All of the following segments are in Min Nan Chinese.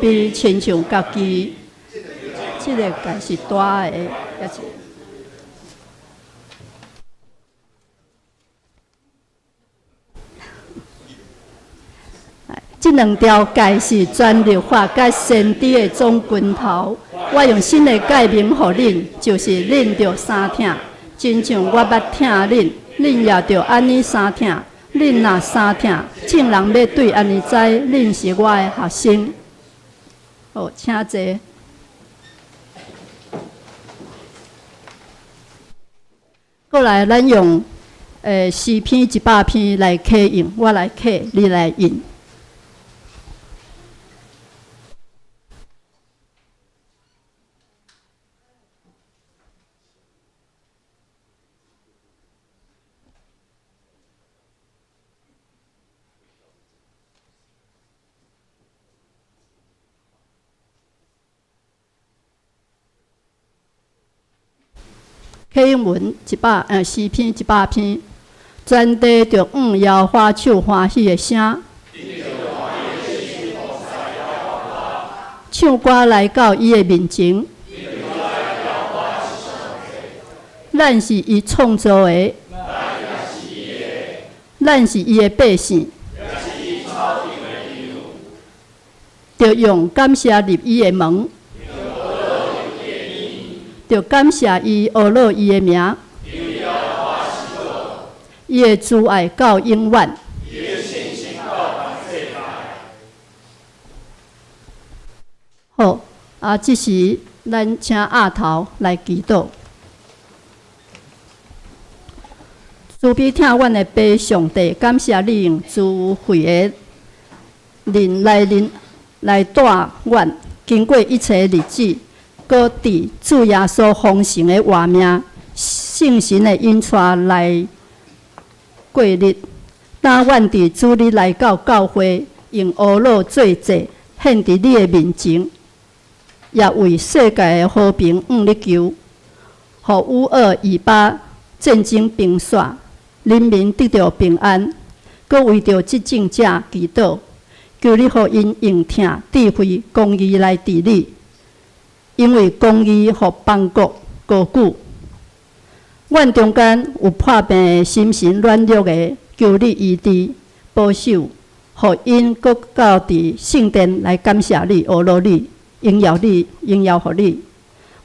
比親像家己，這个誡是大的，也是。這兩條誡是全律法佮先知的總拳頭。我用新的誡命予恁，就是恁著相疼，親像我捌疼恁，恁也著按呢相疼。恁若相疼，眾人欲對按呢知，恁是我的學生。好，請坐。過來，咱用詩篇100篇來啟應，我來啟，你來應。啟應文一百，詩篇100篇，全地著向耶和華唱歡喜的聲，唱歌來到伊的面前。咱是伊創造的，咱是伊的百姓，著用感謝入伊的門，著感謝伊，呵咾伊的名，伊的慈愛到永遠。好，啊，這時咱請阿頭來祈禱。慈悲疼阮的父上帝，感謝你用智慧的靈來臨來帶阮，經過一切日子，閣佇主耶穌豐盛的活命，聖神的引帶來過日。當阮佇主日來到教會，用呵咾做祭，獻佇你的面前，也為世界的和平向你求，予烏俄以巴戰爭平息，人民得著平安。閣為著執政者祈禱，求你予𪜶用疼、智慧、公義來治理，因為公義予邦國高舉。阮中間有破病的、心神軟弱的，求你醫治、保守，予𪜶閣到佇聖殿來感謝你、呵咾你、榮耀你、榮耀予你。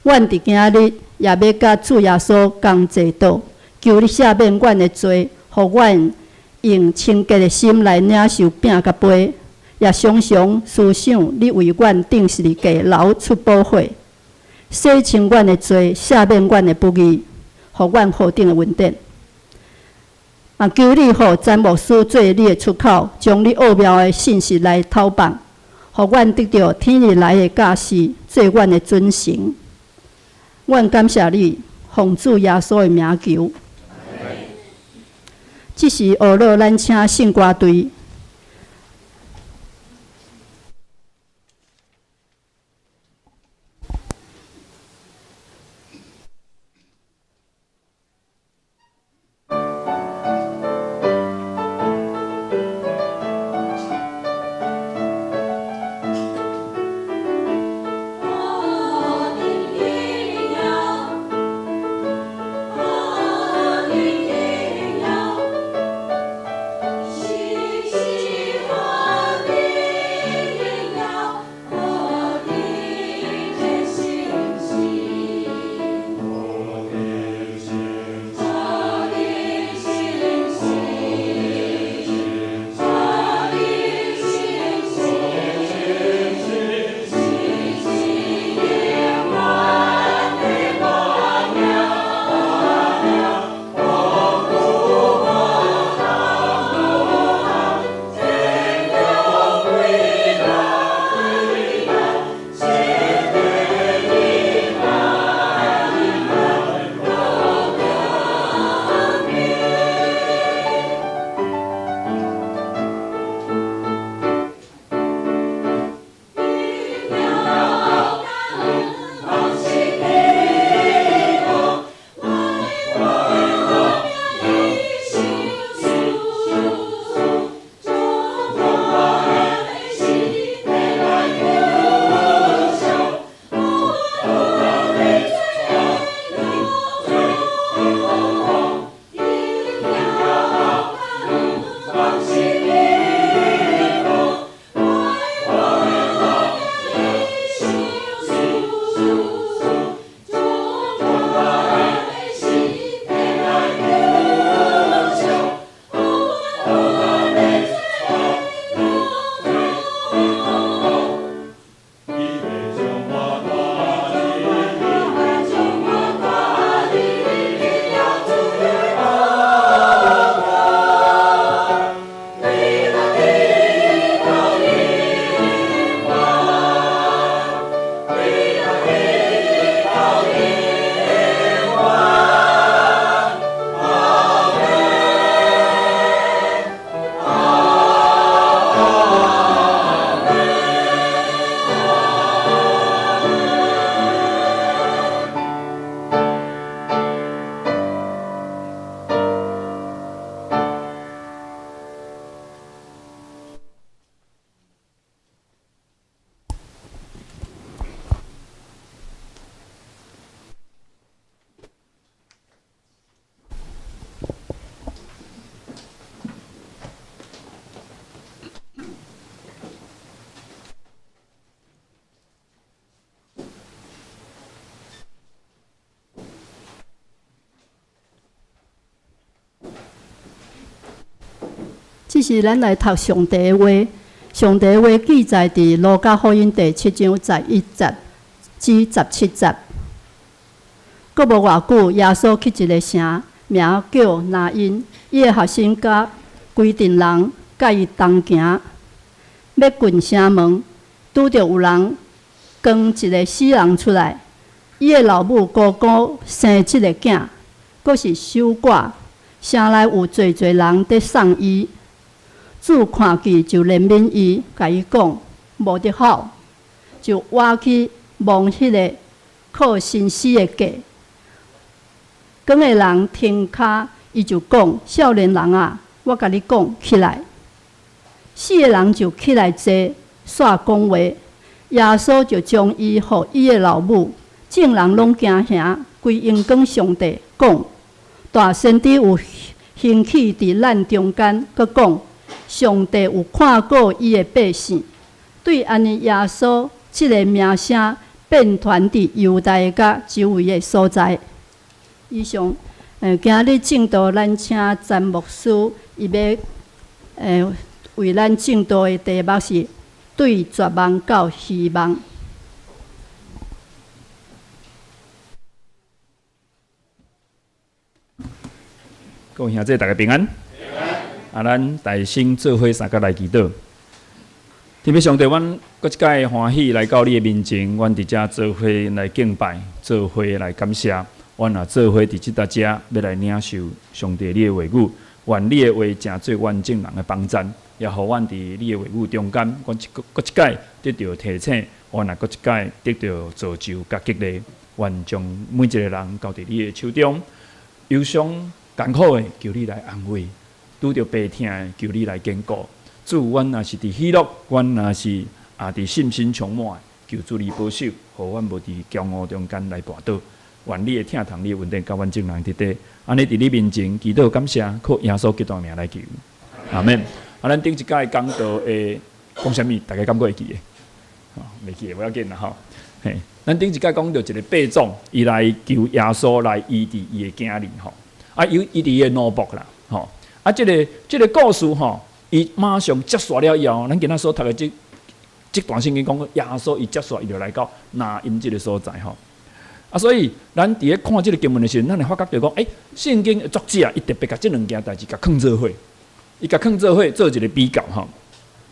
阮佇今仔日也欲佮主耶穌仝坐倒，求你赦免阮的罪，予阮用清潔的心來領受餅佮杯，也常常思想你為阮釘十字架流出寶血，洗清阮的罪，赦免阮的不義，予阮何等的恩典。嘛求你予詹牧師做你的出口，將你奧妙的信息來透放，予阮得著天日來的教示，做阮的準繩。阮感謝你，奉主耶穌的名求。這時呵咾，咱請聖歌隊。何等榮耀，何等榮耀，這是咱來讀上帝的話，上帝的話記載佇路加福音第七章11節至17節。閣無偌久，耶穌去一个城，名叫拿因。伊的學生佮規陣人佮伊同行，欲近城門，拄著有人扛一个死人出來。伊的老母孤孤生這个囝，閣是守寡。城內有濟濟人佇送伊。主看見就憐憫伊，共伊講：無著哭。就倚去摸彼个靠身死的架。扛的人停跤，伊就講：少年人啊，我共你講，起來！死的人就起來坐，煞講話。耶穌就將伊予伊的老母，眾人攏驚嚇，規榮光上帝，講：大先知有興起佇咱中間，閣講：上帝有看顧伊的百姓。對按呢，耶穌這个名聲遍傳佇猶大佮周圍的所在。以上，今日證道，咱請詹牧師，伊欲為咱證道的題目是對絕望到希望。各位兄弟，大家平安。啊，咱大聲做伙相佮來祈禱。天父上帝，阮閣一擺歡喜來到你的面前，阮佇遮做伙來敬拜，做伙來感謝。阮也做伙佇這搭遮，欲來領受上帝你的話語。願你的話成做阮眾人的幫贊，也予阮佇你的話語中間，阮一閣一擺得著提醒，阮也閣一擺得著造就佮激勵。願將每一个人交佇你的手中，憂傷艱苦的，求你來安慰；拄著病疼的，求你來堅固。主，阮若是佇喜樂，阮若是也佇信心充滿，求主你保守，予阮無佇驕傲中間來跋倒。願你的疼痛，你的恩典，佮阮眾人佇底，按呢佇你面前祈禱感謝，靠耶穌基督的名來求，阿們。啊，咱頂一擺講道會講啥物？大家敢閣會記得？吼，袂記得無要緊啦吼。嘿，咱頂一擺講著一个百總，伊來求耶穌來醫治伊的囝兒吼。啊，伊醫治伊的奴僕啦，吼。啊，這个故事吼，伊馬上結束了以後，咱今仔所讀的這段聖經講，耶穌伊結束，伊就來到拿因這个所在吼。啊，所以咱佇咧看這个經文的時陣，咱會發覺著講，欸，聖經的作者伊特別共這兩件代誌共囥做伙，伊共囥做伙做一个比較吼。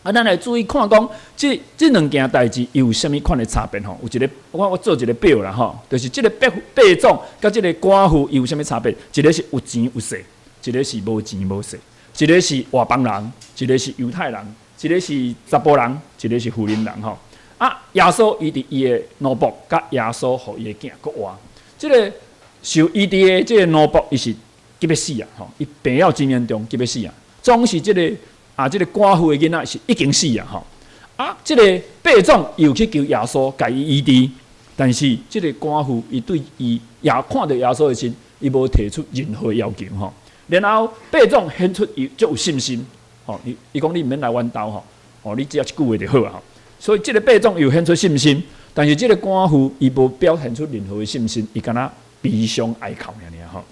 啊，咱來注意看講，這兩件代誌有啥物款的差別吼？有一个，我做一个表啦吼，就是這个百總佮這个寡婦伊有啥物差別？一个是有錢有勢，一个是無錢無勢；一个是外邦人，一个是猶太人；一个是查埔人，一个是婦人人吼。啊！耶穌醫治伊的奴僕，佮耶穌予伊的囝閣活。這个受醫治的這个奴僕，伊是急欲死啊！吼，伊病了真嚴重，急欲死啊！總是這个啊，這个寡婦的囡仔是已經死啊！吼，啊，這个百總又去求耶穌共伊醫治，但是這个寡婦伊對伊也看著耶穌的時，伊無提出任何要求吼。然後百總顯出伊足有信心，吼，伊伊講你毋免來阮兜吼，哦，你只要一句話就好啊！所以這个百總有顯出信心，但是這个寡婦伊無表現出任何的信心，伊敢若悲傷哀哭爾爾吼。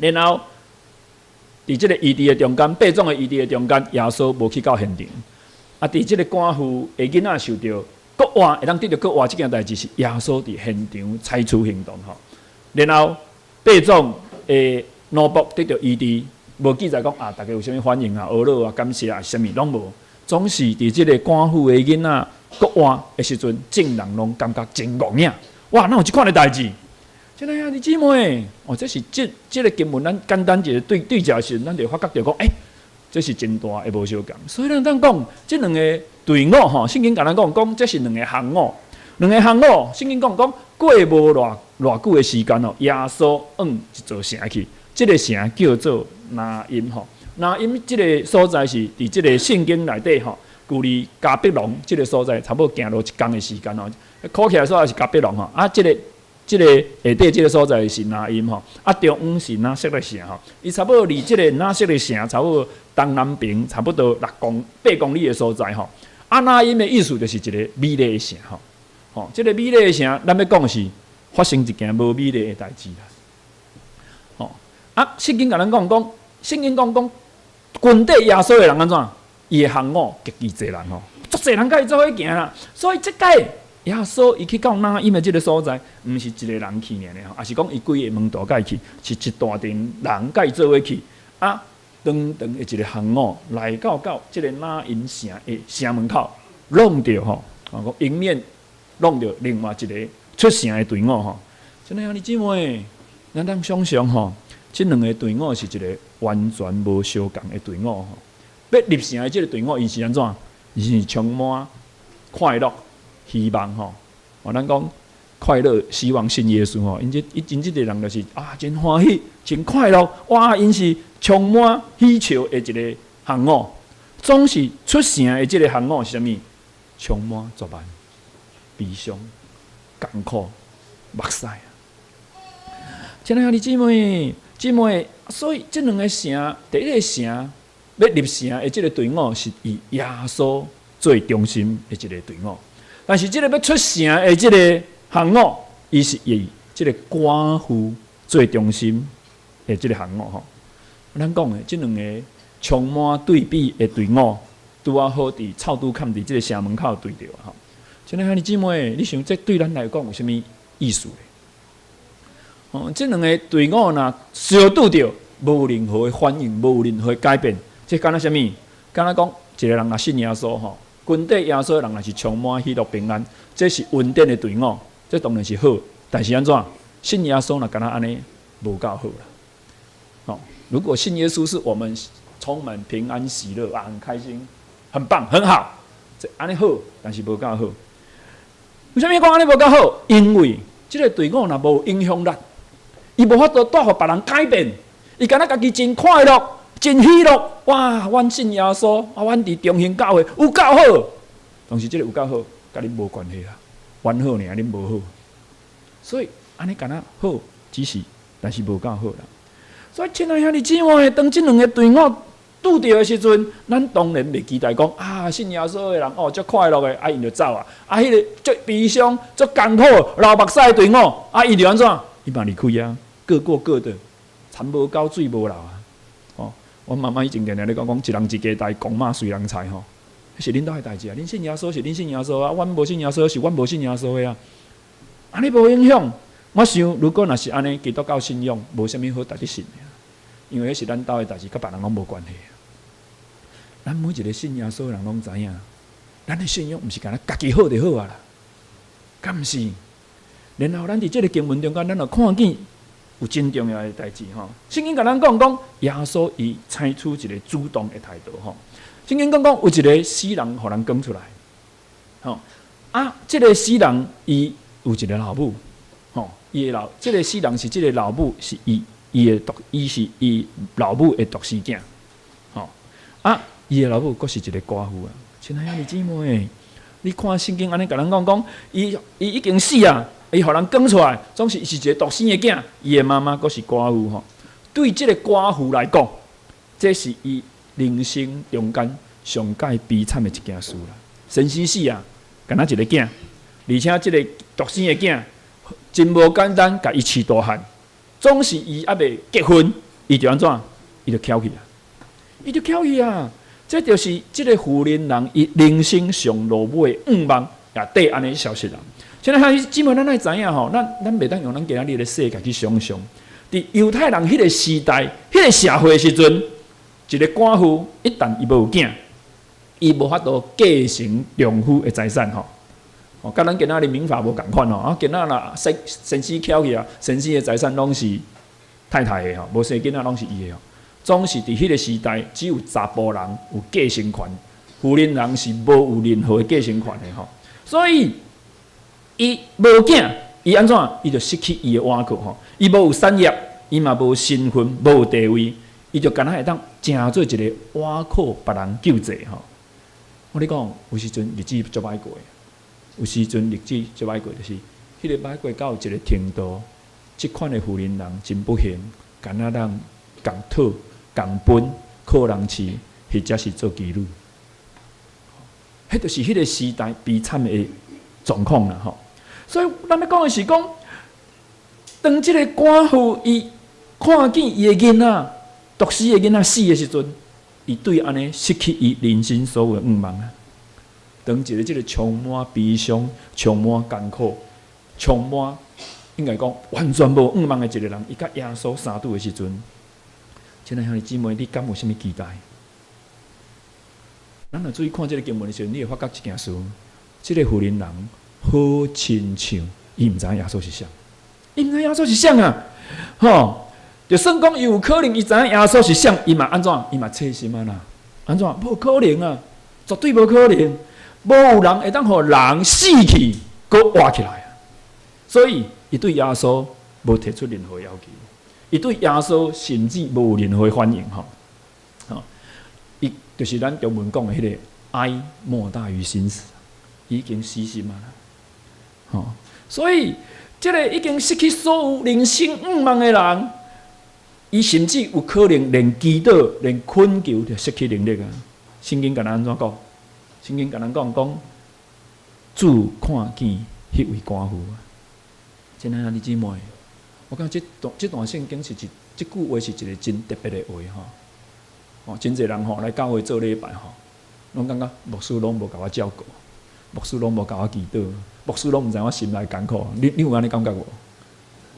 然後，佇這个醫治的中間，百總的醫治的中間，耶穌無去到現場。啊，佇這个寡婦的囡仔受著閣活，會當得著閣活這件代誌，是耶穌佇現場採取行動吼。然後，百總的奴僕得著醫治，無記載講啊，大家有啥物反應啊、呵咾啊、感謝啊，啥物攏無。總是佇這個寡婦的囡仔閣活的時陣，眾人攏感覺真戇影。哇，哪有這款的代誌？親愛的姊妹，哦，這是這个經文，咱簡單一個對對照的時陣，咱就發覺著講，欸，這是真大的無相仝。所以咱當講這兩个隊伍吼，聖經共咱講，講這是兩个行伍，兩个行伍，聖經講講過無偌偌久的時間哦，耶穌往一座城去，這个城叫做拿因吼。拿因這个所在是佇這个聖經內底吼，距離迦百農這个所在差不多行路一工的時間吼。考起來所在是迦百農吼，啊，這个下底這个所在是拿因吼，啊，中央是拿撒勒城吼。伊差不多離這个拿撒勒城差不多東南邊差不多6公8公里的所在吼。啊，拿因的意思就是一个美麗的城吼。吼，這个美麗的城，咱欲講是發生一件無美麗的代誌啦。吼，啊，聖經共咱講講，聖經講講。跟綴耶穌的人按怎？伊的行伍極其濟人吼，足濟人佮伊做伙行啦。所以這擺耶穌伊去到拿因的這个所在，毋是一个人去爾爾吼，抑是講伊幾个門徒佮伊去，是一大群人佮伊做伙去。啊，長長的一个行伍來到這个拿因城的城門口，挵著吼，啊，講迎面挵著另外一个出城的隊伍吼。親愛兄弟姊妹，咱當想像吼，這兩个隊伍是一个完全無相仝的隊伍吼。欲入城的這个隊伍，𪜶是按怎？𪜶是充滿快樂、希望吼。哦，咱講快樂、希望、信耶穌吼。𪜶這個人就是啊，真歡喜、真快樂。哇！𪜶是充滿喜笑的一个行伍。總是出城的這个行伍是啥物？充滿絕望、悲傷、艱苦、目屎啊！親愛兄弟姊妹，姊妹，所以這兩个城，第一个城欲入城的這个隊伍是以耶穌做中心的一个隊伍，但是這个欲出城的這个行伍，伊是以這个寡婦做中心的這个行伍吼。咱講的這兩个充滿對比的隊伍，拄仔好佇臭拄崁佇這个城門口對著吼。親愛兄弟姊妹，你想這對咱來講有啥物意思咧？哦，這兩个隊伍若相拄著，無任何的反應，無任何的改變，這敢若啥物？敢若講一个人若信耶穌吼，跟綴耶穌的人若是充滿喜樂平安，這是恩典的隊伍，這當然是好。但是按怎？信耶穌若敢若按呢，無夠好啦。哦，如果信耶穌是我們充滿平安喜樂啊，很開心，很棒，很好，這按呢好，但是無夠好。為啥物講按呢無夠好？因為這个隊伍若無影響力，伊無法度帶予別人改變，伊敢若家己真快樂、真喜樂，哇！阮信耶穌，啊，阮佇中興教會有夠好，但是這个有夠好，佮恁無關係啦，阮好爾，恁無好，所以按呢敢若好，只是但是無夠好啦。所以親愛兄弟姊妹，當這兩个隊伍拄著的時陣，咱當然袂期待講啊，信耶穌的人哦，足快樂的，啊，𪜶就走啊，啊，彼个足悲傷、足艱苦、流目屎的隊伍，啊，伊就按怎？伊嘛離開啊，各過各的，田無溝，水無流啊。哦，阮媽媽以前定定咧講講，一人一家代，戇肉隨人裁吼。彼是恁兜的代誌啊，恁信耶穌是恁信耶穌啊，阮無信耶穌是阮無信耶穌的啊。按呢無影響。我想，如果若是按呢，基督教信仰無啥物好值得信的，因為彼是咱兜的代誌，佮別人攏無關係。咱每一个信耶穌的人攏知影，咱的信仰毋是干焦家己好就好啊啦，敢毋是？然後咱佇這个經文中間，咱就看見有真重要的代誌吼。聖經共咱講講，耶穌伊採取一个主動的態度吼。聖經講講有一个死人予人扛出來，吼啊，這个死人伊有一个老母，吼，伊的老，這个死人是這个老母是伊伊的獨，伊是伊老母的獨生囝，吼啊，伊的老母閣是一个寡婦啊。親愛兄弟姊妹，你看聖經按呢共咱講講，伊已經死啊，伊予人扛出來，總是伊是一个獨生的囝，伊的媽媽閣是寡婦吼。對這个寡婦來講，這是伊人生中間上蓋悲慘的一件事啦。先生死啊，干焦一个囝，而且這个獨生的囝真無簡單，共伊飼大漢，總是伊猶未結婚，伊就按怎？伊就翹去啊，伊就翹去啊。這就是這個婦人人伊人生上落尾的願望，也綴按呢消失啦。親愛兄弟姊妹，咱愛知影吼，咱袂當用咱今仔日的世界去想象，佇猶太人彼个時代、彼个社會的時陣，一个寡婦一旦伊無有囝，伊無法度繼承丈夫的財產吼。哦，佮咱今仔日民法無仝款吼，啊，今仔若先生翹去啊，先生的財產攏是太太的吼，無生囡仔攏是伊的吼。總是佇彼个時代，只有查埔人有繼承權，婦人人是無有任何的繼承權的吼。所以，伊無囝，伊按怎？伊就失去伊的倚靠吼。伊無有產業，伊嘛無身份，無有地位，伊就干焦會當成做一个倚靠別人救濟吼。我咧講，有時陣日子足歹過，有時陣日子足歹過，就是彼个歹過到一个程度，這款的婦人人真不幸，干焦通共討、共分、靠人飼，或者是做妓女，彼就是彼个時代悲慘的狀況啦吼。所以咱欲講的是講，當這个寡婦伊看見伊的囡仔，獨生的囡仔死的時陣，伊對按呢失去伊人生所有的願望啊。當一個這个充滿悲傷、充滿艱苦、充滿應該講完全無願望的一個人，伊佮耶穌相拄的時陣，親愛兄弟姊妹，你敢有啥物期待？咱若注意看這个經文的時陣，你會發覺一件事：這个婦人人好親像伊毋知影耶穌是誰，伊毋知耶穌是誰啊！吼，就算講伊有可能伊知影耶穌是誰，伊嘛按怎？伊嘛切心啊啦！按怎？無可能啊！絕對無可能！無有人會當予人死去，閣活起來啊！所以，伊對耶穌無提出任何要求，伊對耶穌甚至無任何反應吼。吼，伊就是咱中文講的彼个哀莫大於心死，已經死心啊！吼，所以，這个已經失去所有人生願望的人，伊甚至有可能連祈禱、連懇求都失去能力啊！聖經共咱按怎講？聖經共咱講講，主看見彼位寡婦啊！親愛兄弟姊妹，我感覺這段聖經是一這句話是一个真特別的話吼。哦，真濟人吼來教會做禮拜吼，攏感覺牧師攏無共我照顧，牧師攏無共我祈禱，牧師攏毋知我心內艱苦。你有按呢感覺無？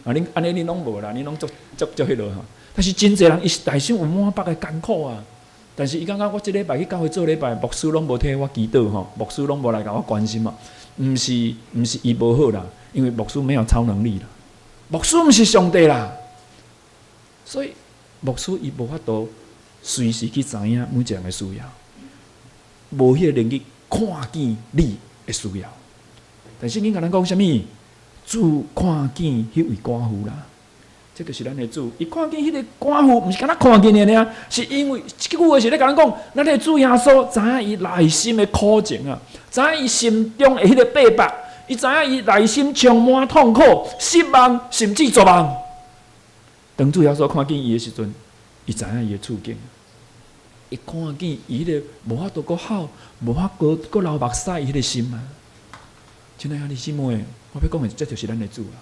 啊，恁按呢恁攏無啦，恁攏足足足彼落吼。但是真濟人伊是內心有滿腹的艱苦啊。但是伊感覺我這禮拜去教會做禮拜，牧師攏無替我祈禱吼，牧師攏無來共我關心啊。毋是伊無好啦，因為牧師沒有超能力啦，牧師毋是上帝啦，所以牧師伊無法度隨時去知影每一個人的需要，無彼個能力看見你的需要。但聖經共咱講啥物？主看見彼位寡婦啦。這就是咱的主，伊看見彼个寡婦，毋是干焦看見爾爾，是因為這句話是咧共咱講，咱的主耶穌知影伊內心的苦情啊，知影伊心中的彼个逼迫，伊知影伊內心充滿痛苦、失望，甚至絕望。當主耶穌看見伊的時陣，伊知影伊的處境，伊看見伊彼个無法度閣哭，無法度閣流目屎彼个心啊。親愛兄弟姊妹，我欲講的，這就是咱的主啊，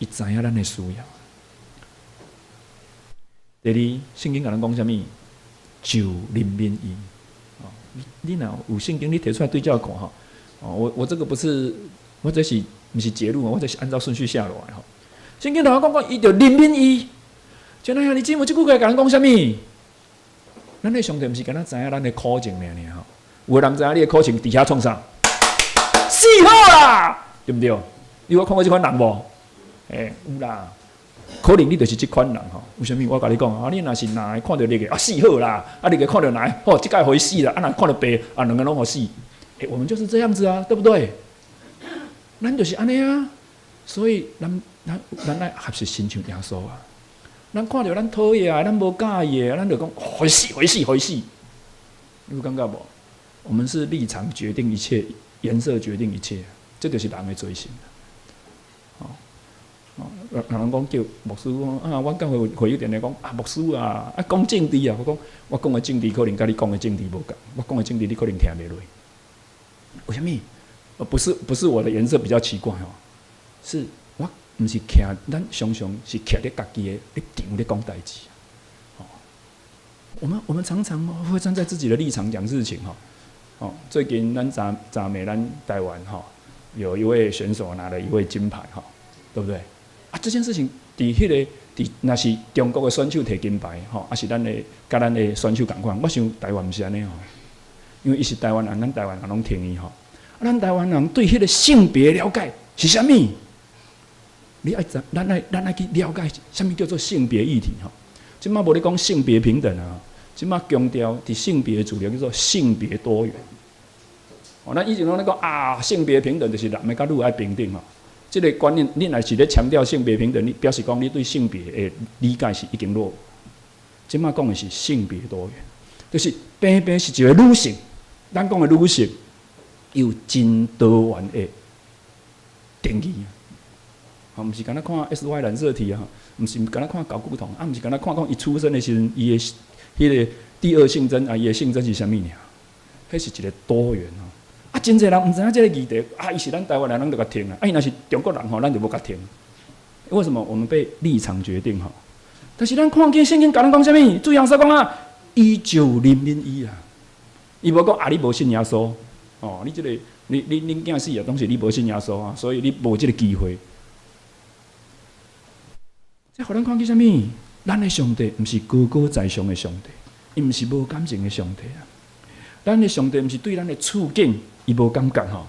伊知影咱的需要。第二，聖經共咱講啥物？就憐憫伊。哦，你若有聖經，你提出來對照看吼。哦，我這個不是，我這是毋是節錄，我這是按照順序寫落來吼。聖經同我講講，伊就憐憫伊。親愛兄弟姊妹，這句話共咱講啥物？咱的上帝毋是干焦知影咱的苦情爾爾吼。有的人知影你的苦情，佇遐創啥？死好啦，對毋對？你有看過這款人無？欸，有啦。可能你就是這款人吼。為啥物？我共你講啊，你若是男的看著綠的啊，死好啦；啊，綠的看著藍的，吼，這擺予伊死啦。啊，若看著白，啊，兩个攏予死。欸，我們就是這樣子啊，對不對？咱就是按呢啊。所以，咱愛學習親像耶穌啊。咱看著咱討厭的，咱無佮意的，咱就講予伊死，予伊死，予伊死。你有感覺無？我們是立場決定一切，顏色決定一切，這就是人的罪性。哦，人講叫牧師講啊，阮教會會友定定講啊，牧師啊，啊講政治啊，我講我講的政治可能佮你講的政治無仝，我講的政治你可能聽袂落。為啥物？不是我的顏色比較奇怪哦，是我毋是徛，咱常常是徛佇家己的立場咧講代誌。哦，我們常常會站在自己的立場講事情吼。哦，最近咱昨暝咱台灣吼，有一位選手拿了一位金牌吼，對不對？啊，這件事情佇彼个佇若是中國的選手提金牌吼，抑是咱的佮咱的選手仝款，我想台灣毋是按呢吼，因為伊是台灣人，咱台灣人攏挺伊吼。啊，咱台灣人對彼个性別了解是啥物？你愛知，咱愛去了解啥物叫做性別議題吼。這擺無咧講性別平等啊，這擺強調佇性別主流叫做性別多元。哦，咱以前攏咧講啊，性別平等就是男的佮女愛平等吼。這个觀念，你若是咧強調性別平等，你表示講你對性別的理解是已經落伍。這擺講的是性別多元，就是平平是一个女性，咱講的女性有真多元的定義。吼，毋是干焦看 XY 染色體啊，毋是干焦看睾固酮，啊，毋是干焦看講伊出生的時陣，伊的彼个第二性徵啊，伊的性徵是啥物爾？彼是一个多元吼。啊，真濟人毋知影這个議題，啊，伊是咱台灣人，咱就共挺啊；啊，伊若是中國人吼，咱就無共挺。為什麼？我們被立場決定吼。但是咱看見聖經共咱講啥物？主耶穌講啊，伊就憐憫伊啊！伊無講啊，你無信耶穌，哦，你這個你你恁囝死啊，當時你無信耶穌啊，所以你無這個機會。這予咱看見啥物？咱的上帝毋是高高在上的上帝，伊毋是無感情的上帝啊！咱的上帝毋是對咱的處境伊無感覺吼。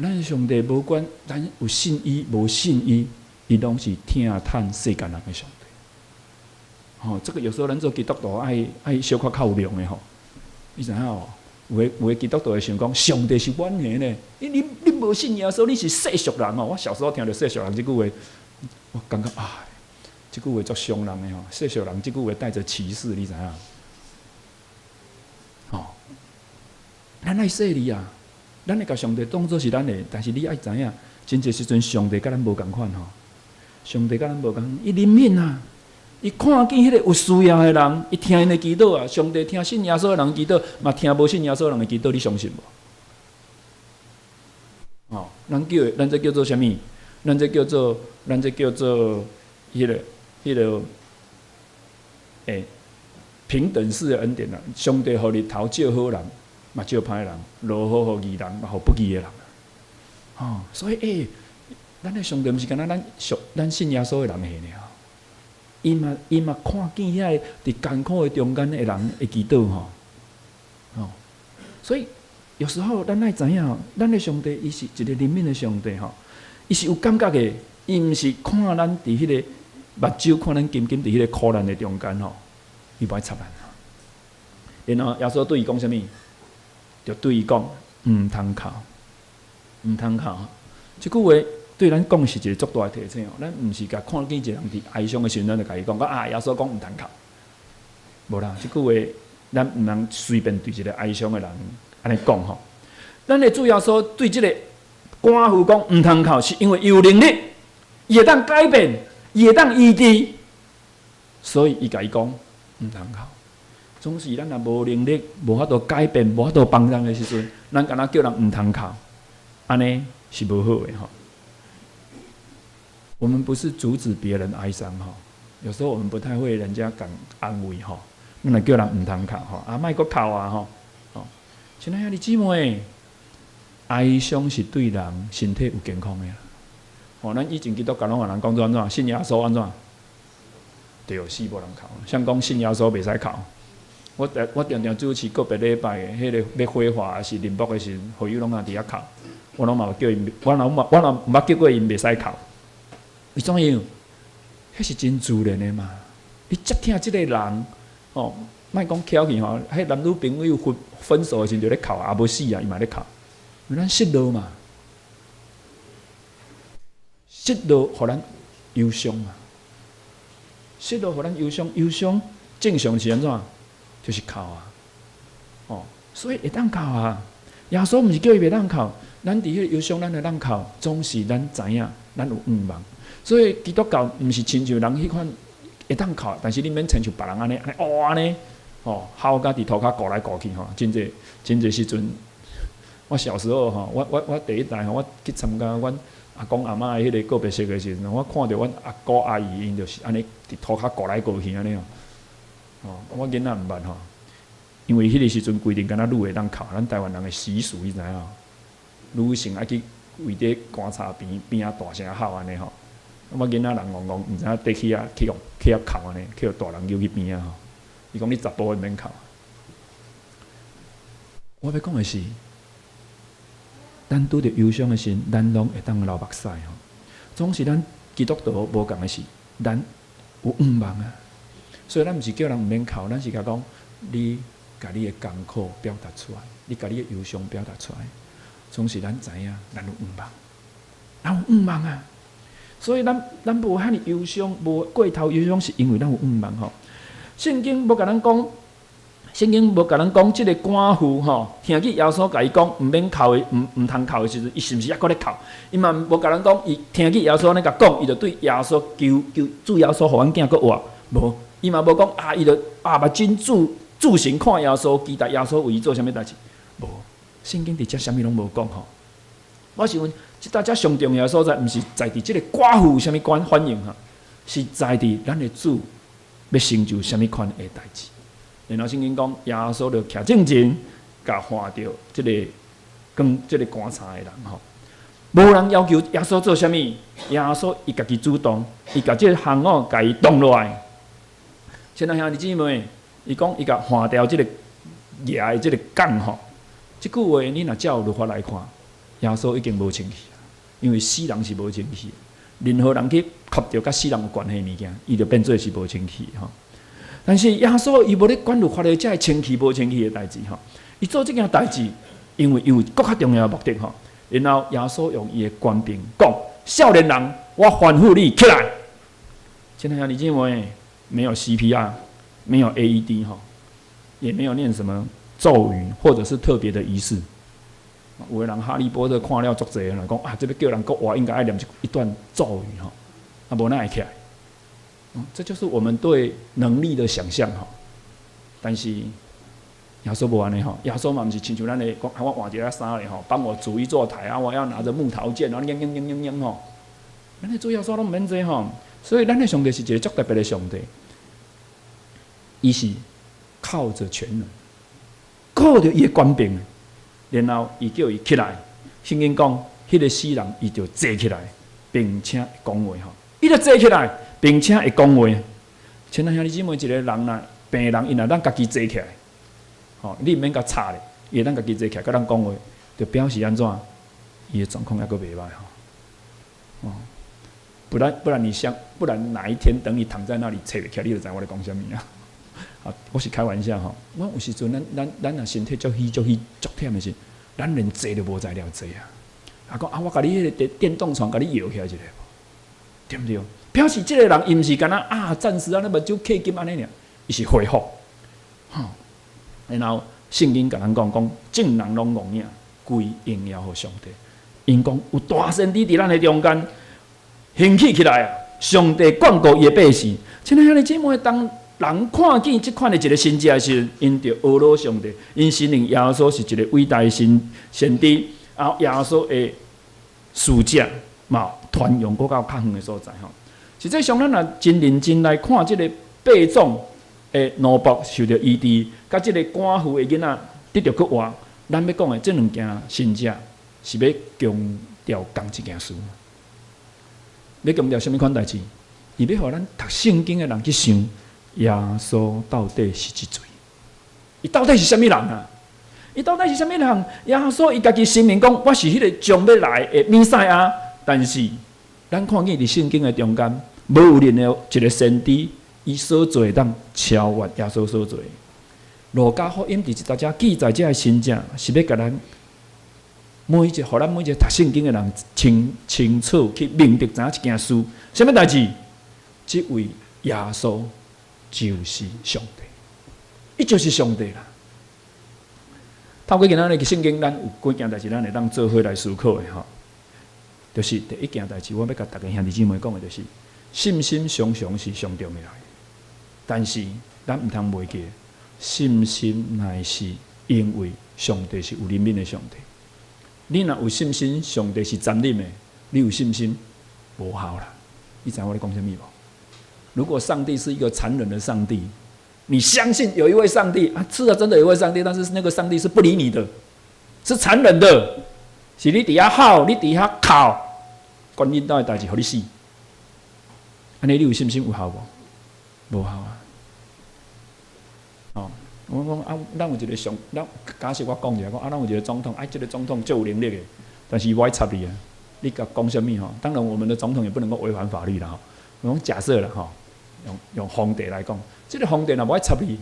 咱的上帝無管咱有信伊無信伊，伊攏是疼嘆世間人的上帝。吼，這個有時候咱做基督徒愛愛小可較有量的吼。你知影無？有的有的基督徒會想講，上帝是阮的呢。你你你無信耶穌，你是世俗人哦。我小時候聽著世俗人這句話，我感覺啊，這句話足傷人的吼。世俗人這句話帶著歧視，你知影？吼，咱愛細膩啊，咱會共上帝當做是咱的，但是你愛知影，真濟時陣上帝佮咱無仝款吼。上帝佮咱無仝，伊憐憫啊。伊看見彼個有需要的人，伊聽𪜶的祈禱啊。上帝聽信耶穌的人祈禱，嘛聽無信耶穌的人的祈禱，你相信無？哦，咱叫咱這叫做啥物？咱這叫做咱這叫做彼個彼個欸，平等式的恩典啊！上帝予日頭照好人，嘛照歹人；落雨予義人，嘛予不義的人。哦，所以欸，咱的上帝毋是干焦咱屬咱信耶穌的人爾。伊嘛伊嘛看見遐个佇艱苦的中間的人的祈禱吼，吼，所以有時候咱愛知影，咱的上帝伊是一個憐憫的上帝吼，伊是有感覺的，伊毋是看咱佇彼個目睭看咱緊緊佇彼個苦難的中間吼，伊無愛插咱。然後耶穌對伊講啥物？就對伊講，毋通哭，毋通哭。這句話對咱講是一個足大的提醒哦。咱毋是共看見一個人佇哀傷的時陣，咱就共伊講講啊，耶穌講毋通哭。無啦，這句話咱毋通隨便對一個哀傷的人按呢講吼。咱的主耶穌對這個寡婦講毋通哭，是因為伊有能力，伊會當改變，伊會當醫治，所以伊共伊講毋通哭。總是咱若無能力、無法度改變、無法度幫人的時陣，咱干焦叫人毋通哭，按呢是無好的吼。我們不是阻止別人哀傷吼，有時候我們不太會人家講安慰吼，咱來叫人毋通哭吼，啊，莫閣哭啊吼，吼，親愛兄弟姊妹，哀傷是對人身體有健康的。吼，咱以前基督教攏予人講做按怎？信耶穌按怎？對，死無人哭。誰講信耶穌袂使哭？我我常常主持個別禮拜，彼個欲火化抑是認牧的時陣，會友攏也佇遐哭，我攏嘛叫𪜶，我攏嘛我嘛毋捌叫過𪜶袂使哭。為怎樣？彼是真自然的嘛。你遮疼這個人，吼，莫講翹去吼，彼男女朋友分分手的時陣就咧哭，也無死啊，伊嘛咧哭。因為咱失落嘛，失落予咱憂傷嘛，失落予咱憂傷，憂傷正常是按怎？就是哭啊，哦，所以會當哭啊。耶穌毋是叫伊袂當哭，咱佇彼個憂傷，咱會當哭，總是咱知影，咱有向望。所以基督教毋是親像人彼款會當哭，但是你免親像別人按呢，按呢哦按呢，吼，哭甲佇塗跤顧來顧去吼，真濟真濟時陣。我小時候吼，我我我第一代吼，我去參加阮阿公阿嬤的彼個告別式的時陣，我看著阮阿姑阿姨𪜶就是按呢佇塗跤顧來顧去按呢吼。哦，我囡仔毋捌吼，因為彼個時陣規定干焦女會當哭，咱台灣人的習俗你知影？女性愛去圍佇棺材邊邊仔大聲哭按呢吼。我囡仔人戇戇，毋知影綴去遐去予去遐哭按呢，去予大人揪去邊仔吼。伊講你查埔的免哭。我欲講的是，咱拄著憂傷的時，咱攏會當流目屎吼。總是咱基督徒無仝的是，咱有向望啊。所以咱毋是叫人毋免哭，咱是共講，你共你的艱苦表達出來，你共你的憂傷表達出來，總是咱知影，咱有向望，咱有向望啊。所以咱咱無遐爾憂傷，無過頭憂傷，是因為咱有向望吼。聖經無共咱講，聖經無共咱講，這個寡婦吼，聽見耶穌共伊講毋免哭的，毋毋通哭的時陣，伊是毋是猶閣咧哭？伊嘛無共咱講，伊聽見耶穌按呢共講，伊就對耶穌求求主耶穌予阮囝閣活，無，伊嘛無講啊，伊就啊目睛注注神看耶穌，期待耶穌為伊做啥物代誌，無，聖經佇遮啥物攏無講吼。我想問，這大家上重要的所在，毋是在佇這個寡婦有啥物款反應哈，是在佇咱的主欲成就啥物款的代誌。然後聖經講，耶穌就徛正前，共換著這個扛這個棺柴的人吼。無人要求耶穌做啥物，耶穌伊家己主動，伊共這個烘偶共伊動落來。親愛兄弟姊妹，伊講伊共換掉這個蜈的這個槓吼。這句話你若照律法來看，耶穌已經無清氣，因為死人是無清氣，任何人去磕著佮死人有關係的物件，伊就變做是無清氣吼。但是耶穌伊無咧管律法的這个清氣無清氣的代誌吼，伊做這件代誌，因為伊有閣較重要的目的吼。然後耶穌用伊的權柄講：少年人，我吩咐你起來。親愛兄弟姊妹，沒有 CPR，沒有 AED 吼，也沒有念什麼咒語或者是特別的儀式。有的人哈利波特看了足濟人講啊，這欲叫人復活，應該愛念一段咒語吼，啊，無哪會起來。這就是我們對能力的想象吼。但是耶穌無按呢吼，耶穌嘛毋是親像咱的講，啊，我換一个衫咧吼，幫我築一座台啊，我要拿着木桃劍，然後𢺉𢺉𢺉𢺉𢺉吼。咱的主耶穌攏毋免這吼，所以咱的上帝是一個足特別的上帝，伊是靠著權能，靠著伊的權柄，然後伊叫伊起來。聖經講，彼個死人伊就坐起來，並且會講話吼，伊就坐起來，並且會講話。親愛兄弟姊妹，一個人若病人，伊若當家己坐起來，吼，你毋免共插咧，伊會當家己坐起來，佮咱講話，就表示按怎？伊的狀況猶閣袂歹吼。哦，不然你想，不然哪一天等你躺在那裡坐袂起來，你就知我咧講啥物啊？啊，我是開玩笑吼。我有時陣，咱若身體足虛足虛足忝的時，咱連坐都無才調坐啊！啊講啊，我共你彼个電動床共你搖起來一下，對毋對？表示這個人伊毋是干焦啊，暫時按呢目睭閉緊按呢爾，伊是恢復。吼，然後聖經共咱講講，眾人攏戇影，歸榮耀予上帝。𪜶講有大先知佇咱的中間興起起來啊！上帝眷顧伊的百姓。親愛兄弟姊妹，當人看見這款的一個神跡的時陣，𪜶就呵咾上帝，𪜶承認耶穌是一個偉大的先知，啊，耶穌的使者嘛，傳揚閣到較遠的所在吼。實際上，咱若真認真來看這個百總的奴僕受著醫治，佮這個寡婦的囡仔得著復活，咱欲講的這兩件神跡是欲強調仝一件事。欲強調啥物款代誌？伊欲予咱讀聖經的人去想，耶穌到底是一誰？伊到底是啥物人啊？伊到底是啥物人？耶穌伊家己聲明講，我是彼个將欲來的彌賽亞。但是，咱看見佇聖經的中間，無有任何一個先知，伊所做會當超越耶穌所做的。路加福音佇這搭記載這个神跡，是欲共咱每一個，予咱每一個讀聖經的人清清楚去明白知影一件事，啥物代誌？這位耶穌就是上帝，伊就是上帝啦。透過今仔日的聖經，咱有幾件代誌，咱會當做伙來思考的吼。就是第一件代誌，我欲共逐家兄弟姊妹講的，就是信心常常是上重要的，但是咱毋通袂記，信心乃是因為上帝是有憐憫的上帝。你若有信心，上帝是殘忍的，你有信心無效啦。你知影我咧講啥物無？如果上帝是一個殘忍的上帝，你相信有一位上帝啊？是啊，真的有一位上帝，但是那個上帝是不理你的，是殘忍的，是你佇遐哭，你佇遐哭，管恁兜的代誌，予你死。按呢你有信心有效無？無效啊！哦，我講啊，咱有一個上，咱假設我講一下，講啊，咱有一個總統，啊，這個總統足有能力的，但是伊無愛插你啊，你共講啥物吼？當然，我們的總統也不能夠違反法律啦吼。我講假設啦吼，用皇帝來講，這個皇帝若無愛插你，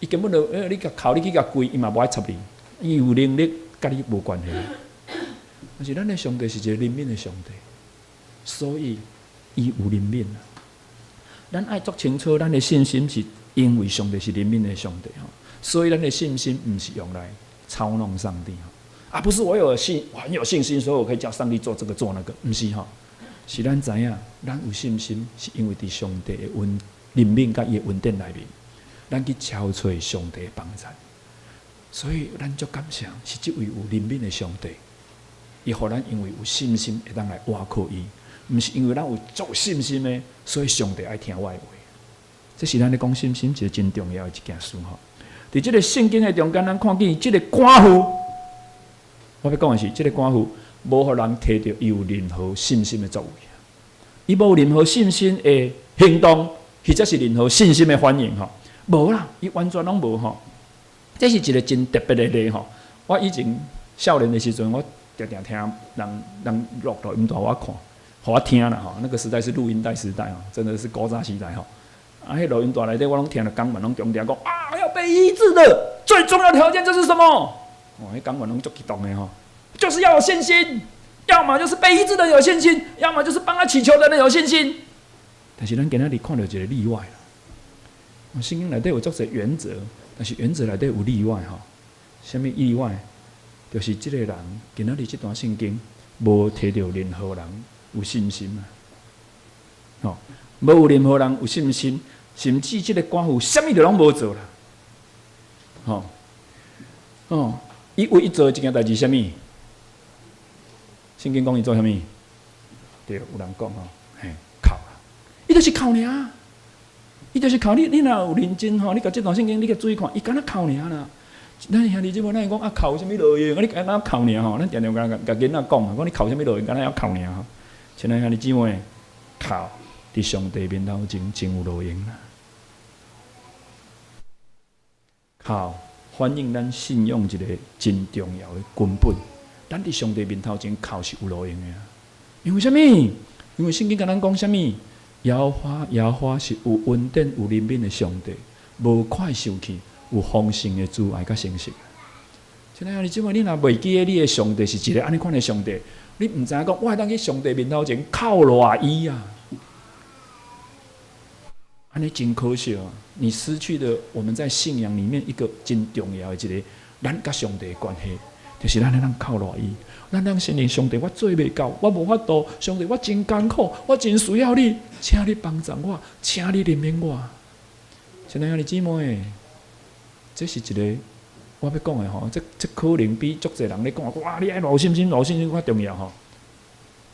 伊根本就，你共哭，你去共跪，伊嘛無愛插你，伊有能力，佮你無關係。但是咱的上帝是一個憐憫的上帝，所以伊有憐憫啊。咱愛足清楚，咱的信心是因為上帝是憐憫的上帝吼，所以咱的信心毋是用來操弄上帝吼。啊，不是我有信，我很有信心，所以我可以叫上帝做這個做那個，毋是吼。是咱知影，咱有信心，是因為佇上帝的恩憐憫佮伊的恩典內面，咱去敲揣上帝的幫助。所以咱足感謝，是這位有憐憫的上帝，伊予咱因為有信心會當來倚靠伊，毋是因為咱有足信心的，所以上帝愛聽我的話。這是咱咧講信心一個真重要的一件事吼。佇這个聖經的中間，咱看見這个寡婦，我欲講的是，這个寡婦無予人提著伊有任何信心的作為，伊無任何信心的行動，或者是任何信心的反應吼，無啦，伊完全攏無吼。這是一个真特別的例吼。我以前少年的時陣，我定定聽人人錄錄音帶我看，予我聽啦吼。那個時代是錄音帶時代吼，真的是古早時代吼。啊，彼錄音帶內底我攏聽著講員攏強調講啊，要被醫治的最重要條件就是什麼？哦，彼講員攏足激動的吼，就是要有信心，要麼就是被醫治的有信心，要麼就是幫他祈求的人有信心。但是咱今仔日看著一個例外啦。聖經內底有足濟原則，但是原則內底有例外吼。啥物例外？就是這个人今仔日這段聖經無提著任何人有信心啊，吼，無有任何人有信心，甚至這个寡婦啥物都攏無做啦，吼，哦，伊唯一做的一件代誌啥物？聖經講伊做啥物？對，有人講吼，嘿，哭啦，伊就是哭爾，伊就是哭。你若有認真吼，你共這段聖經你共注意看，伊敢若哭爾啦。咱兄弟姊妹，咱會講啊，哭有啥物路用？啊，你敢若哭爾吼？咱定定共共囡仔講啊，講你哭啥物路用？敢若猶哭爾吼？親愛兄弟姊妹，哭佇上帝面頭前真有路用啦。哭反映咱信仰一個真重要的根本。咱佇上帝面頭前哭是有路用的啊。因為啥物？因為聖經共咱講啥物？耶和華，耶和華是有恩典、有憐憫的上帝，無快受氣，有豐盛的慈愛佮誠實。親愛兄弟姊妹，你若袂記得你的上帝是一個按呢款的上帝，你毋知影講，我會當去上帝面頭前哭賴伊啊！按呢真可惜啊！你失去了我們在信仰裡面一個真重要的一个咱佮上帝的關係，就是咱會當哭賴伊，咱當承認上帝，我做袂到，我無法度，上帝我真艱苦，我真需要你，請你幫助我，請你憐憫我。親愛兄弟姊妹，這是一个我欲講的吼，這這可能比足濟人咧講，哇！你愛偌有信心，偌有信心較重要吼。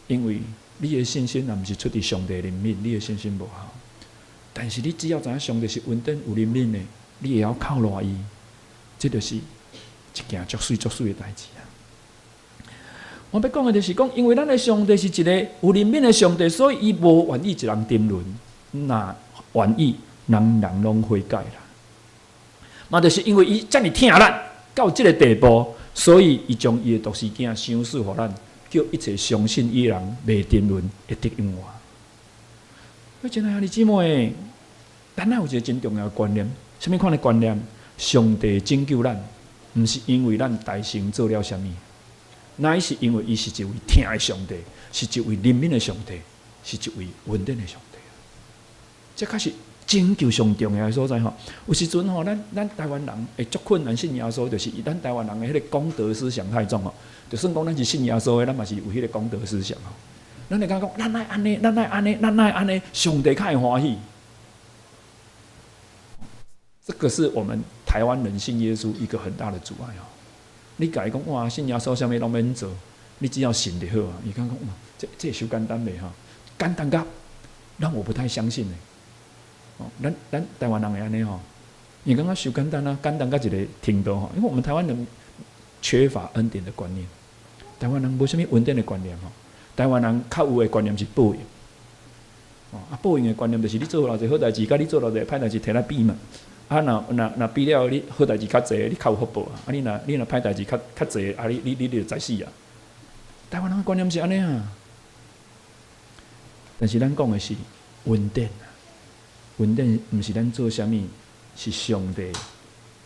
因為你的信心若毋是出佇上帝憐憫，你的信心無效。但是你只要知影上帝是恩典有憐憫的，你會曉哭賴伊，這就是一件足媠足媠的代誌啊！我欲講的就是講，因為咱的上帝是一个有憐憫的上帝，所以伊無願意一人沉淪，若願意人人攏悔改啦。嘛，就是因為伊遮爾疼咱到這个地步，所以伊將伊的獨生囝賞賜予咱，叫一切相信伊的人袂沉淪，會得永活。親愛兄弟姊妹，咱愛有一个真重要的觀念，啥物款的觀念？上帝拯救咱，毋是因為咱代先做了啥物，乃是因為伊是一位疼的上帝，是一位憐憫的上帝，是一位恩典的上帝。這才是拯救上重要的所在吼。有時陣吼，咱咱台灣人會足困難信耶穌，就是咱台灣人的彼个公德思想太重吼。就算講咱是信耶穌的，咱嘛是有彼个公德思想吼。咱會感覺講，咱愛按呢，咱愛按呢，咱愛按呢，上帝較會歡喜。這個是我們台灣人信耶穌一個很大的阻礙哦。你共伊講哇，信耶穌啥物攏免做，你只要信就好啊。伊感覺講哇，這這會傷簡單袂吼？簡單甲讓我不太相信呢。哦，咱咱台灣人會按呢吼，伊感覺傷簡單啊，簡單到一個程度吼。因為我們台灣人缺乏恩典的觀念，台灣人無啥物恩典的觀念吼。台灣人較有的觀念是報應。哦，啊，報應的觀念就是你做偌濟好代誌，佮你做偌濟歹代誌，提來比嘛。啊，若若若比了，你好代誌較濟，你較有福報啊！啊，你若你若歹代誌較較濟，啊，你你你就知死啊！台灣人的觀念是按呢啊，但是咱講的是恩典啊，恩典毋是咱做啥物，是上帝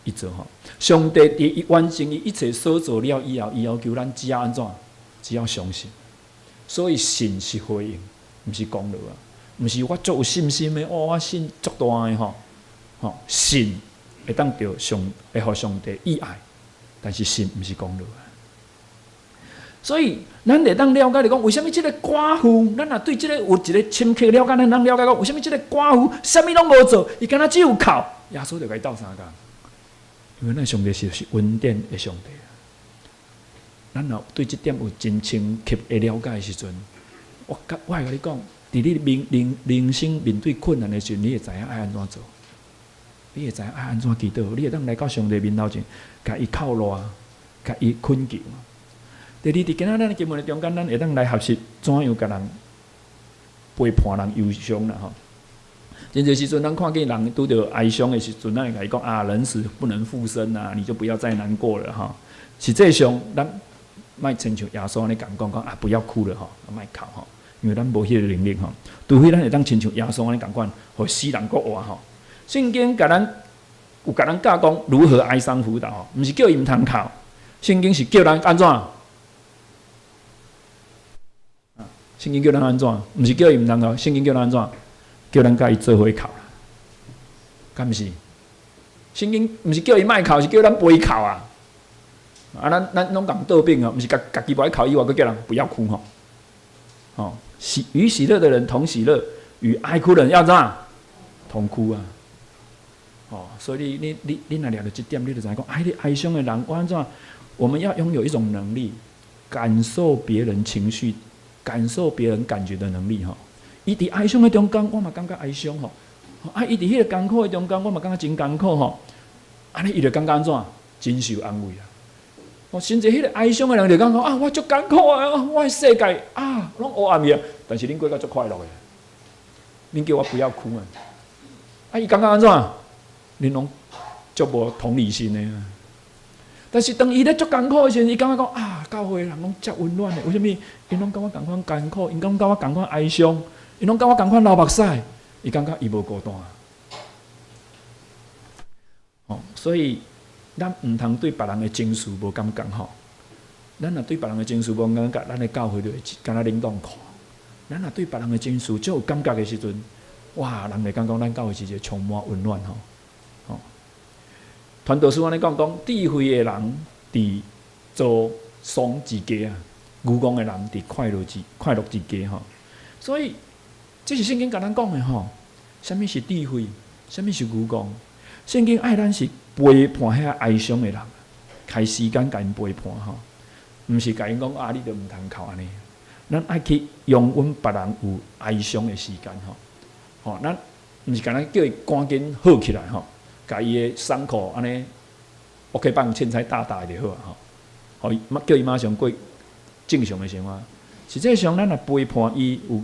伊做吼。上帝佇伊完成伊一切所做了以後，伊要求咱只要按怎，只要相信。所以信是回應，毋是功勞啊，毋是我足有信心的，哦，我信足大的吼。吼，信會當著上會予上帝喜愛，但是信毋是功勞啊。所以，咱會當了解著講，為啥物這个寡婦，咱若對這个有一个深刻了解，咱當了解講，為啥物這个寡婦啥物攏無做，伊敢若只有哭，耶穌就共伊鬥相共。因為咱上帝是是恩典的上帝啊。咱若對這點有真深刻的了解的時陣，我我會共你講，佇你人生面對困難的時陣，你會知影愛按怎做，你會知影愛按怎祈禱，你會當來到上帝面頭前，共伊哭賴，共伊懇求。第二，佇今仔咱的經文的中間，咱會當來學習怎樣共人陪伴人憂傷啦吼。真濟時陣，咱看見人拄著哀傷的時陣，咱會共伊講啊，人死不能復生啊，你就不要再難過了吼。實際上，咱莫親像耶穌按呢共講講啊，不要哭了吼，莫哭吼，因為咱無彼個能力吼。除非咱會當親像耶穌按呢仝款，予死人閣活吼。聖經共咱有共咱教講如何哀傷輔導吼，毋是叫伊毋通哭。聖經是叫咱按怎？聖經叫咱按怎？毋是叫伊毋通哭，聖經叫咱按怎？叫咱共伊做伙哭啦，敢毋是？聖經毋是叫伊莫哭，是叫咱陪哭啊！啊，咱攏共倒反啊，毋是家己無愛哭以外，閣叫人不要哭吼。吼，與喜樂的人同喜樂，與哀哭的人要怎？同哭啊！哦，所以你若掠著這點，你就知影講，啊，彼個哀傷的人，我按怎？我們要擁有一種能力，感受別人情緒、感受別人感覺的能力，吼。伊佇哀傷的中間，我嘛感覺哀傷吼。啊，伊佇彼個艱苦的中間，我嘛感覺真艱苦吼。按呢，伊就感覺按怎？真受安慰啊！哦，甚至彼個哀傷的人就感覺啊，我足艱苦啊，我的世界啊，攏烏暗去啊。但是恁過甲足快樂的，恁叫我不要哭啊！啊，伊感覺按怎？恁攏足無同理心的啊！但是當伊咧足艱苦的時陣，伊感覺講啊，教會人攏遮溫暖的，為啥物？𪜶攏佮我仝款艱苦，𪜶攏佮我仝款哀傷，𪜶攏佮我仝款流目屎，伊感覺伊無孤單。哦，所以咱毋通對別人的情緒無感覺吼。咱若對別人的情緒無感覺，咱的教會就會敢若冷凍庫。咱若對別人的情緒足有感覺的時陣，哇，人會感覺咱教會是一個充滿溫暖吼。吼，傳道書按呢講講，智慧的人佇做喪之家啊，愚戇的人佇快樂之家吼。所以這是聖經共咱講的吼。啥物是智慧？啥物是愚戇？聖經愛咱是陪伴遐哀傷的人，開時間共𪜶陪伴吼，毋是共𪜶講啊，你著毋通哭按呢。咱愛去容阮別人有哀傷的時間吼，吼，咱毋是干焦叫伊趕緊好起來吼，共伊的傷口按呢，OK繃凊彩貼貼就好啊吼，予伊叫伊馬上過正常的生活。實際上，咱若陪伴伊有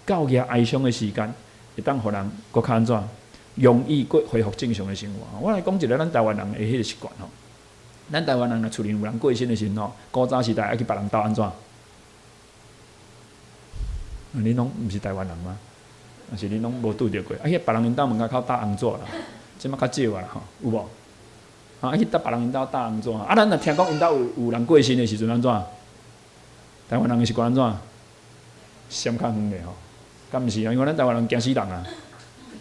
夠額哀傷的時間，會當予人閣較按怎？容易閣恢復正常的生活。我來講一个咱台灣人的彼個習慣吼。咱台灣人若厝裡有人過身的時陣吼，古早時代愛去別人兜按怎？恁攏毋是台灣人嗎？還是恁攏無拄著過？啊，去別人𪜶兜門口貼紅紙啦，這馬較少啊啦吼，有無？啊，去別人𪜶兜貼紅紙啊，咱若聽講𪜶兜有人過身的時陣按怎？台灣人的習慣按怎？閃較遠咧吼，敢毋是啊？因為咱台灣人驚死人啊！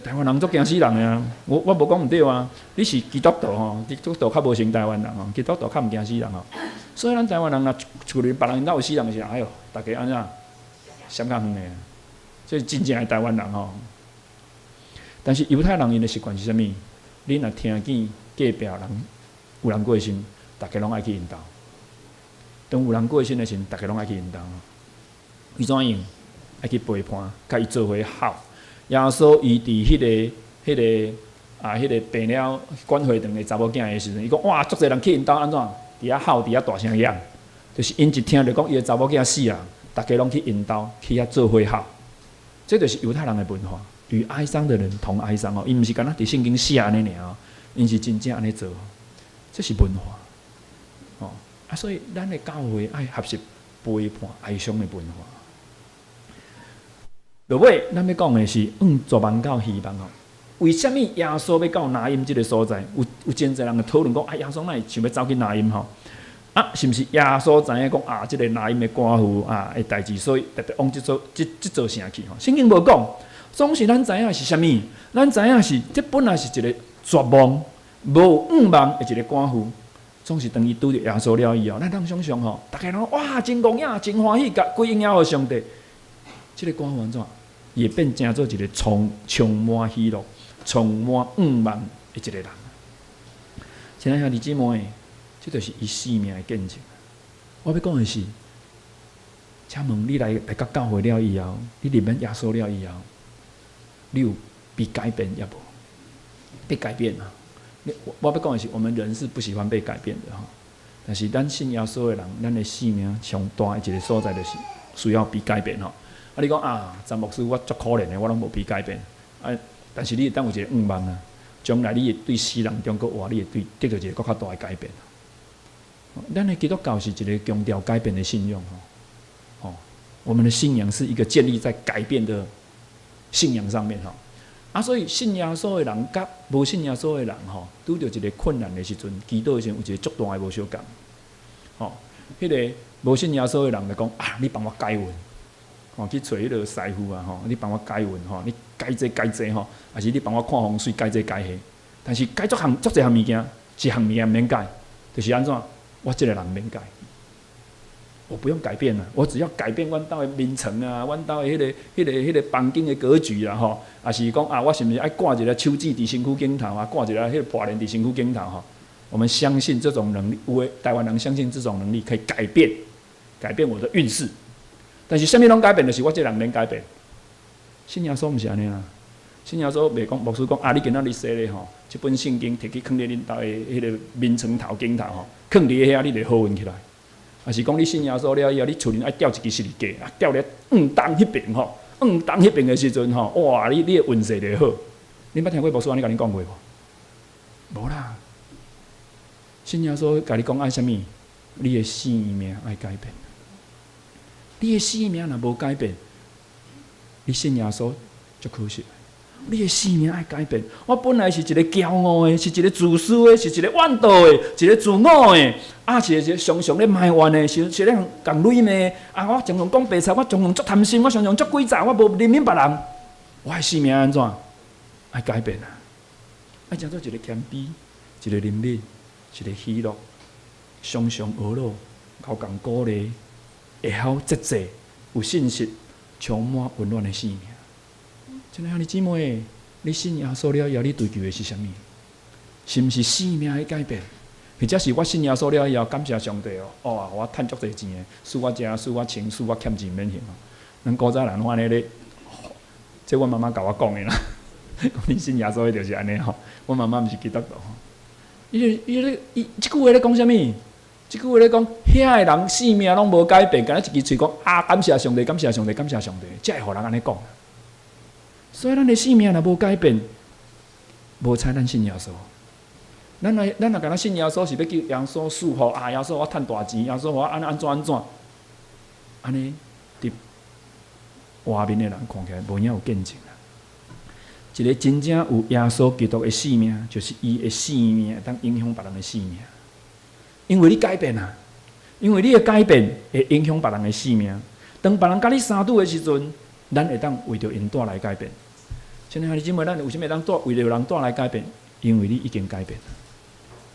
台灣人足驚死人的啊！我無講毋對啊！你是基督徒吼，基督徒較無像台灣人吼，基督徒較毋驚死人吼。所以咱台灣人若厝裡別人𪜶兜有死人的時陣，哎喲，逐家按怎閃較遠的，這是真正的台灣人吼。但是猶太人𪜶的習慣是啥物？你若聽見隔壁人有人過身，逐家攏愛去𪜶兜。當有人過身的時陣，逐家攏愛去𪜶兜。為怎樣？愛去陪伴，共伊做伙哭。耶穌伊佇彼個病了管會堂的查某囝的時陣，伊講哇，足濟人去𪜶兜按怎？佇遐哭，佇遐大聲嚷，就是𪜶一聽著講伊的查某囝死啊，逐家攏去𪜶兜去遐做伙哭。這就是猶太人的文化，與哀傷的人同哀傷哦。伊毋是干焦佇聖經寫按呢爾哦，𪜶是真正按呢做，這是文化。哦，啊，所以咱的教會愛學習陪伴哀傷的文化。落尾，咱欲講的是向絕望到希望哦。為啥物耶穌欲到拿因這個所在？有真濟人會討論講啊，耶穌哪會想欲走去拿因吼？啊，是毋是耶穌知影講啊？這個拿因的寡婦啊的代誌，所以特別往這座城去吼？聖經無講，總是咱知影是啥物？咱知影是這本來是一個絕望、無向望的一個寡婦，總是當伊拄著耶穌了以後，咱通想象吼，逐家攏哇真戇影，真歡喜，共歸榮耀予上帝。這個寡婦按怎？伊會變成做一個充滿喜樂、充滿向望的一個人。親愛兄弟姊妹，這就是伊生命的見證。我欲講的是，請問你來到教會了以後，你認識耶穌了以後，你有被改變抑無？被改變啊！我欲講的是，我們人是不喜歡被改變的吼。但是咱信耶穌的人，咱的生命上大的一个所在就是需要被改變吼。啊，你講啊，詹牧師，我足可憐的，我攏無被改變。啊，但是你會當有一個願望啊，將來你會對死人中閣活，你會對得著一个閣較大的改變。咱的基督教是一个強調改變的信仰吼。哦，我們的信仰是一個建立在改變的信仰上面吼。啊，所以信耶穌的人佮無信耶穌的人吼，拄著一个困難的時陣，祈禱的時陣有一個足大的無相仝。吼，彼个無信耶穌的人就講啊，你幫我改運，吼，去揣彼个師傅啊，吼，你幫我改運吼，你改這改這吼，抑是你幫我看風水改這改彼。但是改足項足濟項物件，一項物件毋免改，就是按怎？我這个人毋免改，我不用改變啦，我只要改變阮兜的眠床啊，阮兜的彼个房間的格局啦，吼，抑是講啊，我是毋是愛掛一个手指佇身軀頂頭啊，掛一个彼个破鏈佇身軀頂頭吼？我們相信這種能力，有的台灣人相信這種能力可以改變，改變我的運勢。但是啥物攏改變，就是我這個人免改變。信耶穌毋是按呢啊，信耶穌袂講，牧師講啊，你今仔日洗禮吼，這本聖經提去囥佇恁兜的彼个眠床頭頂頭吼，囥佇遐，你就好運起來。抑是講你信耶穌了以後，你厝裡愛吊一支十字架，啊，吊咧往東彼邊吼，往東彼邊的時陣吼，哇，你的運勢就會好。你捌聽過牧師按呢共你講過無？無啦。信耶穌共你講愛啥物？你的生命愛改變。你的生命若無改變，你信耶穌足可惜。你的生命愛改變。我本來是一個驕傲的，是一個自私的，是一個怨妒的，一個自我的，啊，是一個常常咧埋怨的，是咧共雷罵。啊，我常常講白賊，我常常足貪心，我常常足詭詐，我無憐憫別人。我的生命按怎？愛改變啊！愛成做一個謙卑，一個憐憫，一個喜樂，常常呵咾，𠢕共鼓勵，會曉節制，有信實，充滿溫暖的生命。親愛兄弟姊妹，你信耶穌了以後，你追求的是啥物？是毋是生命的改變？或者是我信耶穌了以後，感謝上帝哦，哦，予我趁足濟錢的，賜我食，賜我穿，賜我欠錢免還。咱古早人攏按呢咧，這阮媽媽共我講的啦。講你信耶穌的就是按呢吼。阮媽媽毋是基督徒吼。伊伊咧伊這句話咧講啥物？這句話咧講，遐个人生命攏無改變，干焦一支喙講啊，感謝上帝，感謝上帝，感謝上帝，才會予人按呢講。所以咱的生命若無改變，無彩咱信耶穌。咱若干焦信耶穌是欲求耶穌賜福啊，耶穌我趁大錢，耶穌我按怎按怎按怎，按呢佇外面的人看起來無影有見證啦。一個真正有耶穌基督的生命，就是伊的生命會當影響別人的生命。因為你改變啊，因為你的改變會影響別人的生命。當別人共你相拄的時陣，咱會當為著𪜶帶來改變。親愛兄弟姊妹，咱為啥物會當帶為著人帶來改變？因為你已經改變，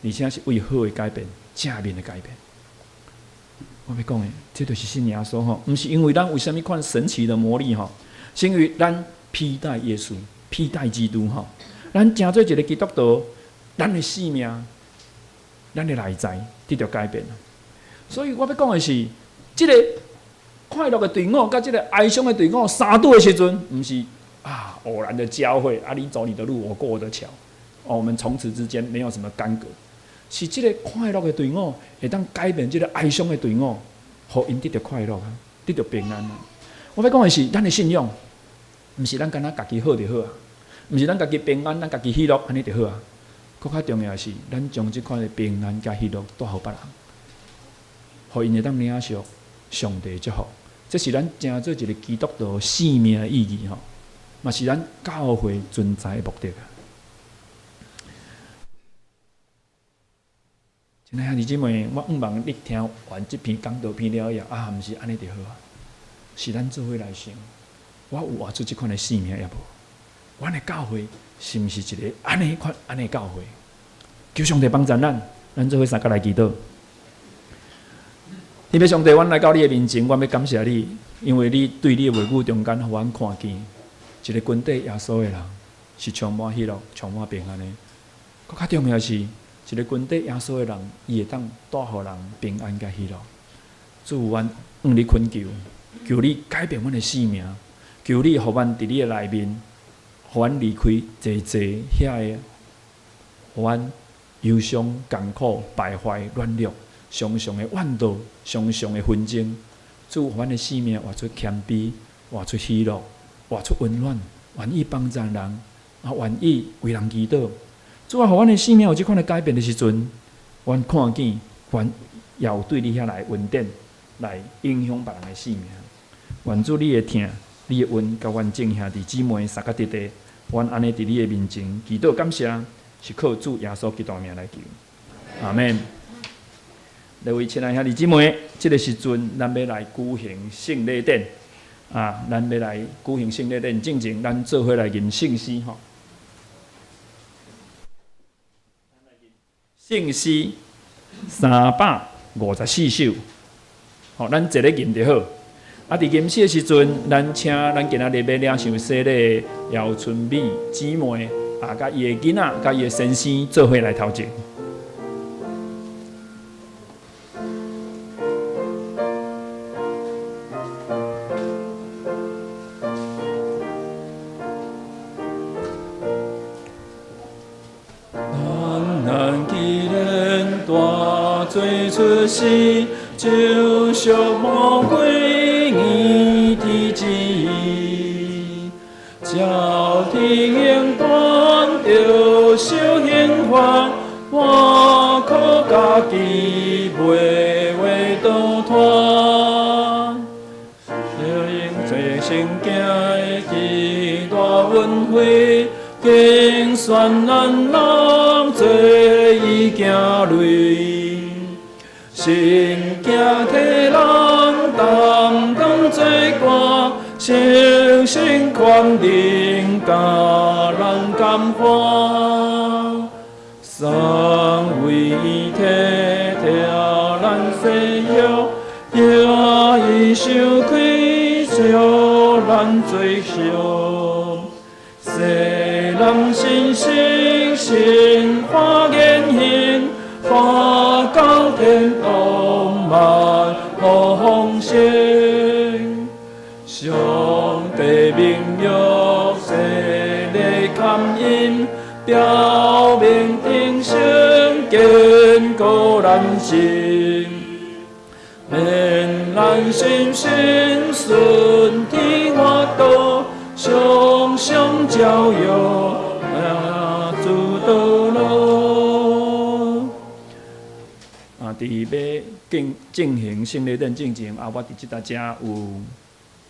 而且是為好的改變，正面的改變。我欲講的，這就是信耶穌吼，毋是因為咱有啥物款神奇的魔力吼，是因為咱披戴耶穌，披戴基督吼，咱成做一個基督徒，咱的生命，咱的內在得著改變。所以我欲講的是，這个快樂的隊伍佮這个哀傷的隊伍相拄的時陣，毋是啊偶然的交匯，啊你走你的路，我過我的橋，哦，我們從此之間沒有什麼干戈。是這个快樂的隊伍會當改變這个哀傷的隊伍，予𪜶得著快樂啊，得著平安啊。我欲講的是，咱的信仰，毋是咱干焦家己好就好啊，毋是咱家己平安，咱家己喜樂按呢就好啊。閣較重要的是，咱將這款的平安佮喜樂帶予別人，予𪜶會當領受上帝祝福。這是咱成做一個基督徒生命的意義吼，嘛是咱教會存在的目的啊。親愛兄弟姊妹，我向望你聽完這篇講道篇了以後，啊，毋是按呢就好啊，是咱做伙來想，我有活出這款的生命抑無？阮的教會是毋是一个按呢款按呢教會？求上帝幫助咱，咱做伙相佮來祈禱。天父上帝，阮來到你的面前，阮欲感謝你，因為你對你的話語中間，予阮看見一個跟綴耶穌的人是充滿喜樂、充滿平安的。閣較重要是，一個跟綴耶穌的人，伊會當帶予人平安佮喜樂。主，阮向你懇求，求你改變阮的生命，求你予阮佇你的內面，予阮離開濟濟遐個，予阮憂傷、艱苦、敗壞、軟弱，常常的怨妒，常常的紛爭。主，予阮的生命活出謙卑，活出喜樂，活出溫暖，願意幫助人，啊，願意為人祈禱。主啊，予阮的生命有這款的改變的時陣，阮看見，阮也有對你遐來恩典來影響別人的生命。願主你的疼，你的恩，佮阮眾兄弟姊妹三甲弟弟，阮按呢佇你的面前祈禱感謝，是靠主耶穌基督名來求。阿們。各位親愛兄弟姊妹，這个時陣咱欲來舉行聖禮典啊，咱欲來舉行聖禮典進前，咱做伙來吟聖詩吼。聖詩354首，吼，咱坐咧吟就好。啊，佇吟詩的時陣，咱請咱今仔日欲領受洗禮的姚春美姊妹啊，佮伊的囡仔，佮伊的先生做伙來頭前。咱既然大罪出世，就屬魔鬼硬體質，照天應斷著受刑罰，我靠家己袂話倒脫。用這聖經的極大恩惠，敬算咱人做伊囝類。神行替人擔當罪過，聖神權能共人感化。三位一體疼咱世約，也伊受虧贖咱罪贖。世人信心神化言行，發到天堂萬豐盛。上帝盟約洗禮勘恩，表明天生堅固咱心，免咱信心順天法道，常常照耀主道路。啊，佇欲進進行聖禮典進前，啊，我佇這搭遮有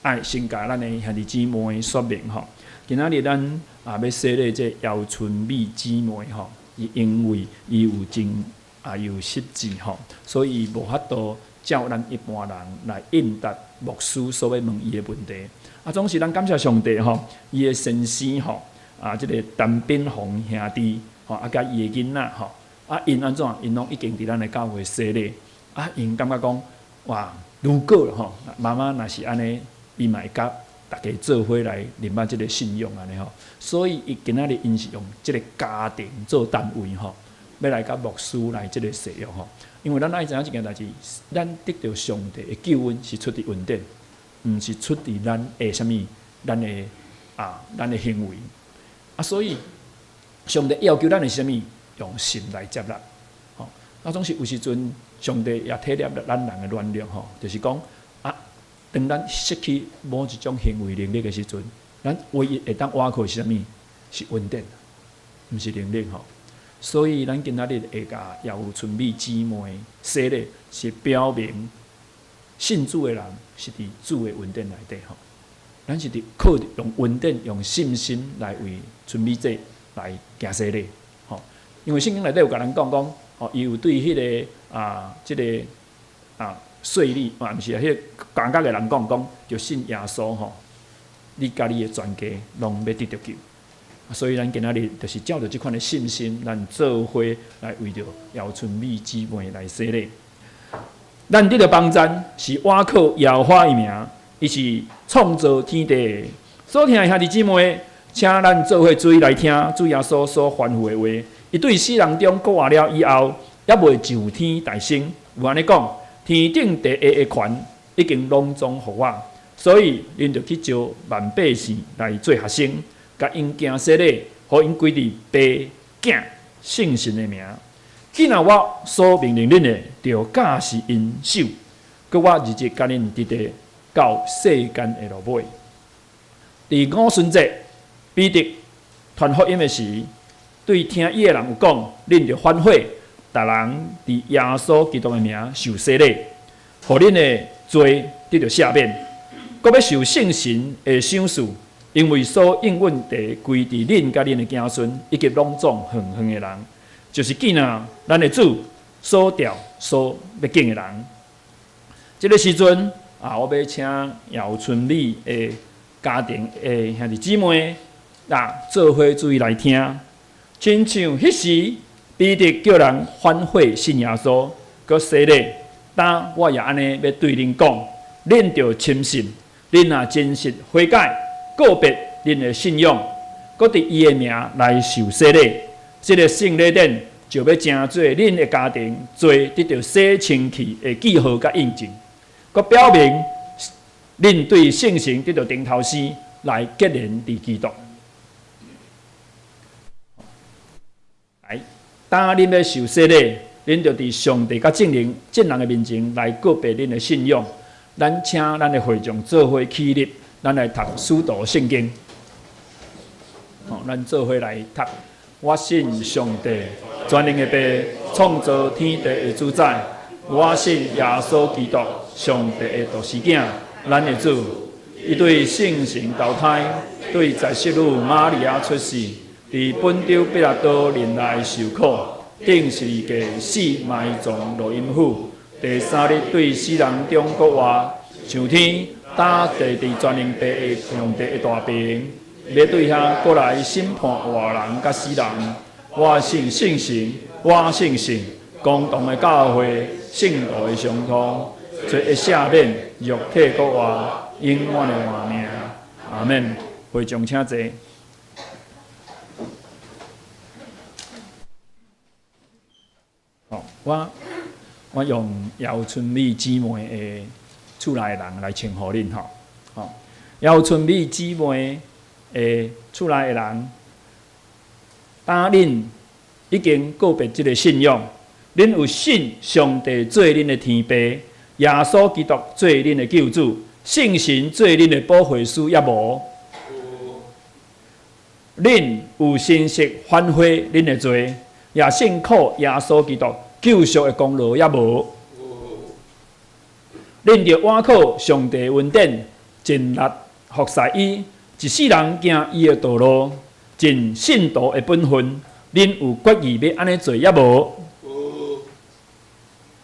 愛先共咱的兄弟姊妹說明吼。今仔日咱啊欲洗禮這姚春美姊妹吼，伊因為伊有真啊有失智吼，所以伊無法度照咱一般人來應答牧師所欲問伊的問題。啊，總是咱感謝上帝吼，伊的先生吼，啊，這個陳炳宏兄弟吼，啊，佮伊的囡仔吼，啊，𪜶按怎？𪜶攏已經佇咱的教會洗禮，啊，𪜶感覺講哇，如果吼，媽媽若是按呢，伊嘛會佮大家做伙來認捌這个信仰按呢吼，所以伊今仔日𪜶是用這个家庭做單位吼，欲來佮牧師來這个誓約吼。因為咱愛知影一件代誌，咱得著上帝的救恩是出佇恩典，毋是出佇咱的啥物，咱的啊，咱的行為。啊，所以上帝要求咱的是啥物？用心來接納。吼，啊，總是有時陣上帝也體諒咱人的軟弱吼，就是講啊，當咱失去某一種行為能力的時陣，咱唯一會當倚靠的是啥物？是恩典，毋是能力吼。所以咱今仔日會共姚春美姊妹洗禮，是表明信主的人是佇主的恩典內底吼。咱是佇靠用恩典、用信心來為春美姐來行洗禮吼。因為聖經內底有共咱講講，吼，伊有對彼个啊，這个啊稅吏啊，毋是啊，彼个監獄的人講講，就信耶穌吼，你佮你的全家攏欲得著救。所以咱今仔日就是照著這款的信心，咱做伙來為著姚春美姊妹來洗禮。咱這个幫贊是倚靠耶和華的名，伊是創造天地的。所疼的兄弟姊妹，請咱做伙注意來聽主耶穌所吩咐的話。伊對死人中復活了以後，猶未上天大升。有按呢講，天頂地下的權已經攏總予我。所以恁著去招萬百姓來做學生，共𪜶行洗禮，予𪜶歸佇爸、囝、聖神的名。囝仔我所命令恁的，著教示𪜶守。閣我日日佮恁佇佇到世間的落尾。佇五旬節，彼得傳福音的時，對聽伊的人有講：恁著反悔，逐人佇耶穌基督的名受洗禮，予恁的罪得著赦免，閣欲受聖神的賞賜，因為所應允的歸佇恁佮恁的子孫，以及攏總遠遠的人，就是囝仔咱的主所召所欲揀的人。這個時陣啊，我欲請姚春美的家庭的兄弟姊妹啊，做伙注意來聽。親像彼時彼得叫人反悔信耶穌，閣洗禮，今我也按呢欲對恁講，恁著深信，恁若真實悔改，告別恁的信仰，閣佇伊的名來受洗禮，這个聖禮典就欲成做恁的家庭罪得著洗清氣的記號佮印證，閣表明恁對聖神得著重頭生來結連佇基督。來，當恁欲受洗禮，恁著佇上帝佮眾人、眾人的面前來告別恁的信仰。咱請咱的會眾做伙起立，咱來讀使徒聖經。吼，咱做伙來讀。我信上帝，全能的父，創造天地的主宰。我信耶穌基督，上帝的獨生囝，咱的主。伊對聖神投胎，對十聖女瑪利亞出世，佇本丟彼拉多忍耐受苦，釘十字架死埋葬落陰府，第三日對死人中復活，上天，今坐佇全能父的上帝的大爿，欲對遐閣來審判活人佮死人。我信聖神，我信聖公同的教會，聖徒的相通，罪的赦免，肉體復活，永遠的活命。阿們。會眾請坐。好，我用姚春美姊妹的厝內的人來稱呼恁吼。吼，姚春美姊妹的厝內的人，當恁已經告別這个信仰，恁有信上帝做恁的天父，耶穌基督做恁的救主，聖神做恁的保惠師，抑無？恁有誠實反悔恁的罪，也信靠耶穌基督救贖的功勞，抑無？恁著倚靠上帝恩典，盡力服侍伊，一世人行伊的道路，盡信徒的本分。恁有決意欲按呢做，抑無？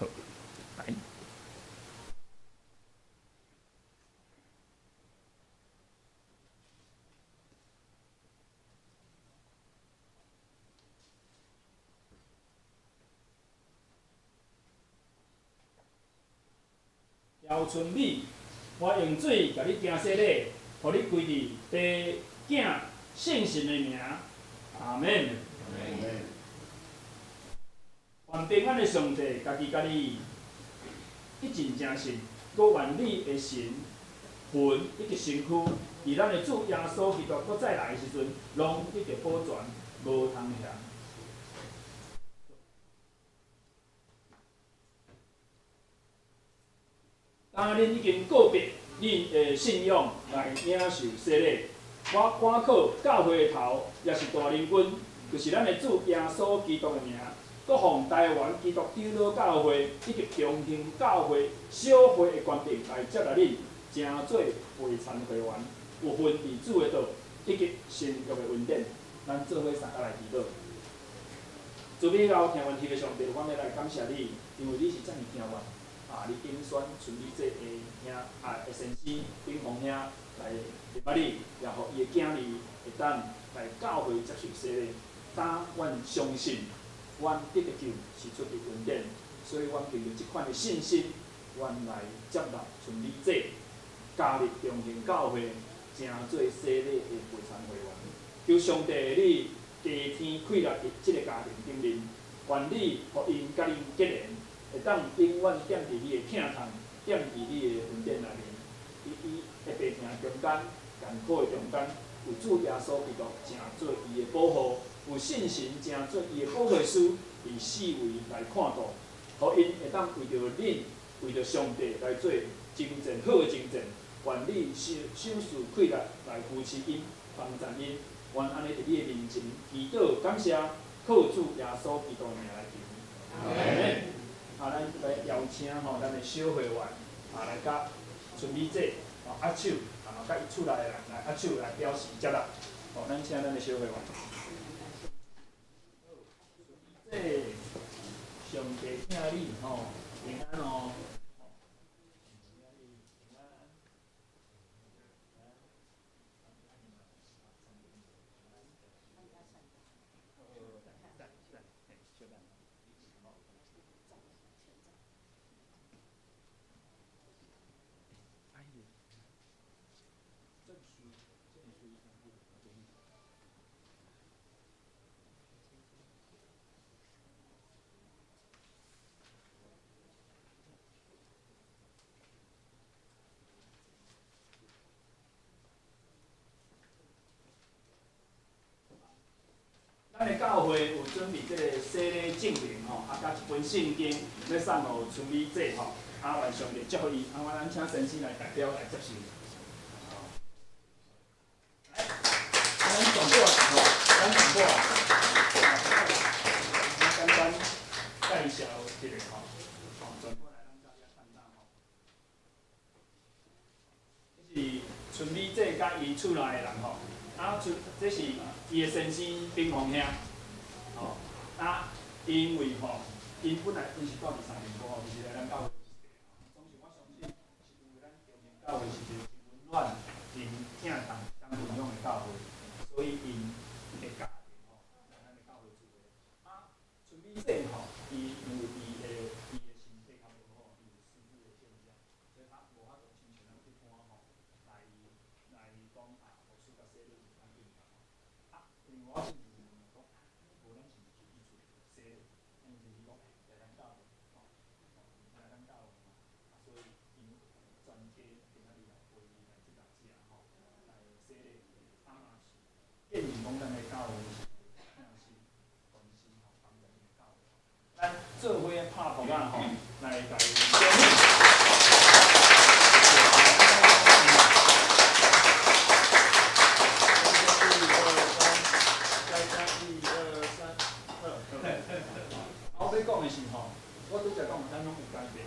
好，來。姚春美，我用水共你行洗禮，予你歸佇父、囝、聖神的名，阿們。願平安的上帝，家己佮你一盡誠實，閣願你的神、魂以及身軀，佇咱的主耶穌基督閣再來的時陣，攏得著保全，無通嫌。當恁已經告別恁的信仰來領受洗禮，我倚靠教會的頭，也是大領軍，就是咱的主耶穌基督的名，閣奉台灣基督長老教會以及中興教會小會的權柄來接納恁，成做會參會員，有份佇主的道以及神國的恩典。咱做伙相共來祈禱。慈悲𠢕疼阮天父上帝，阮欲來感謝你，因為你是遮爾疼阮。啊！你揀選春美這个兄啊的先生炳宏兄來認捌你，也予伊的囝兒會當來教會接受洗禮。當阮相信，阮得著救是出於恩典，所以阮憑著這款的信心，阮來接納春美這加入中興教會，成做洗禮的會參會員。求上帝你加添氣力佇這个家庭頂面，願你予𪜶佮恁結連。會當永遠踮佇你的疼痛，踮佇你的恩典內面。伫伊的病痛中間、艱苦的中間，有主耶穌基督成做伊的保護，有聖神成做伊的保惠師，佇四圍來看顧，予𪜶會當為著恁、為著上帝來做征戰，好的征戰。願你賞賞賜氣力來扶持𪜶、幫贊𪜶。願按呢佇你的面前祈禱感謝，靠主耶穌基督的名來求。阿們。啊，咱來邀請吼，咱的小會員啊來佮春美姐吼握手，啊，佮伊厝內的人來握手來表示接納。吼，咱請咱的小會員。春美姐，上帝疼你吼，平安哦。咱的教會有準備這个洗禮證明吼，啊，佮一本聖經欲送予春美姐吼，啊，願上帝祝福伊，啊，我咱請先生來代表來接受。來，咱轉過來吼，咱轉過來，簡單介紹一下吼，吼，轉過來咱較較簡單吼。這是春美姐佮伊厝內的人吼。啊，出這是伊的先生炳宏兄，吼啊，因為吼，𪜶本來𪜶是住佇三重埔吼，毋是來咱教會總是我相信，是因為咱中興教會是一個真溫暖、真疼同、講分享的教會，所以𪜶的家庭吼來咱的教會聚會。啊，春美姐吼，伊因為伊的身體較無好，伊有失智的現象，所以他無法度親像咱一般吼來來講啊，牧師佮洗禮是較緊吼。啊，因為我之前就問講，無咱是毋是去伊厝洗禮？啊，𪜶就是講來咱教會吼，來咱教會吼，啊，所以𪜶全家今仔日來陪伊來這個遮吼，來洗禮，啊嘛是見證講咱的教會是疼惜、關心吼、幫助𪜶的教會。咱做伙拍噗仔吼，來共伊恭喜。我欲講的是吼，我拄才講咱攏有改變，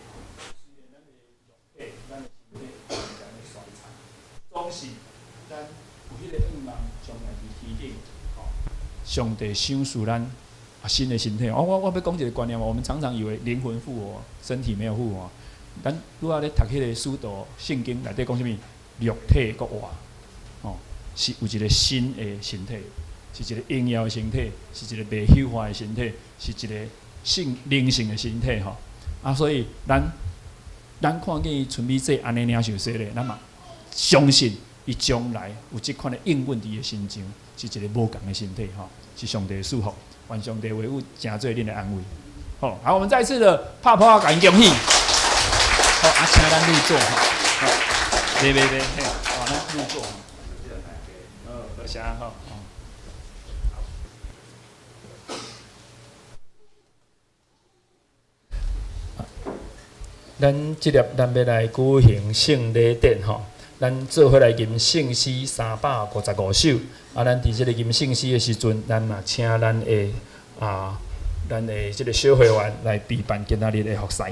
雖然咱的肉體、咱的身體漸漸咧衰殘，總是咱有彼個願望，將來佇天頂吼，上帝賞賜咱啊新的身體。我欲講一个觀念，我們常常以為靈魂復活，身體沒有復活。咱拄仔咧讀彼个使徒聖經內底講啥物？肉體閣活，吼，是有一个新的身體，是一个榮耀的身體，是一个袂朽化的身體，是一个性靈性的身體吼。啊，所以咱看見春美姐按呢領受洗禮，咱嘛相信伊將來有這款的應允佇伊的身上，是一个無仝的身體吼，是上帝的祝福，願上帝話語成做恁的安慰。好，好，我們再次的拍噗仔，共𪜶恭喜。好，啊，請咱入座吼。好，袂袂袂，嘿，好，咱入座。好，多謝吼。咱這粒咱欲來舉行聖禮典吼，咱做伙來吟聖詩355首。啊，咱佇這个吟聖詩的時陣，咱嘛請咱的這个小會員來備辦今仔日的服事。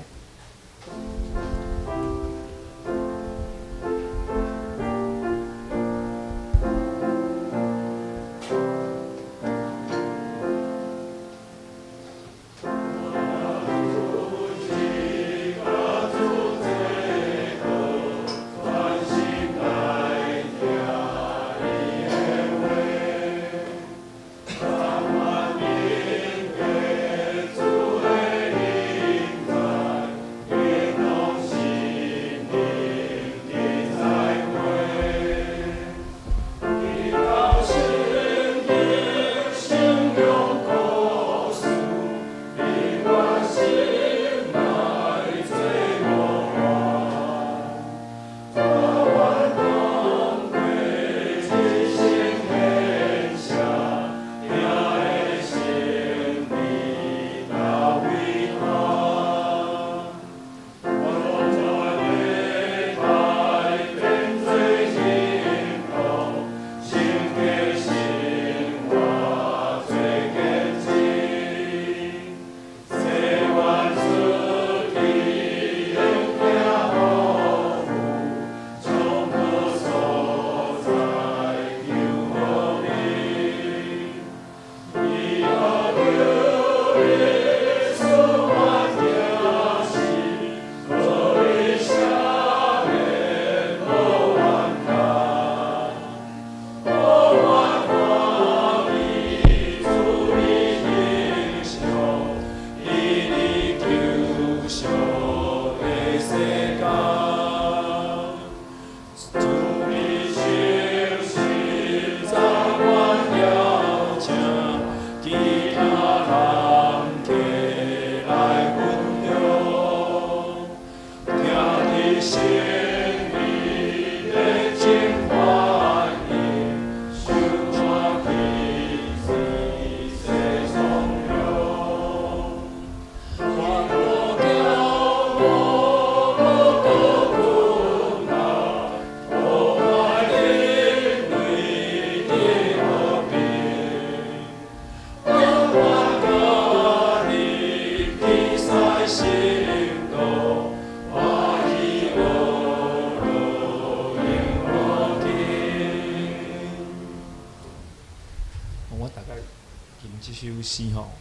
這首詩吼，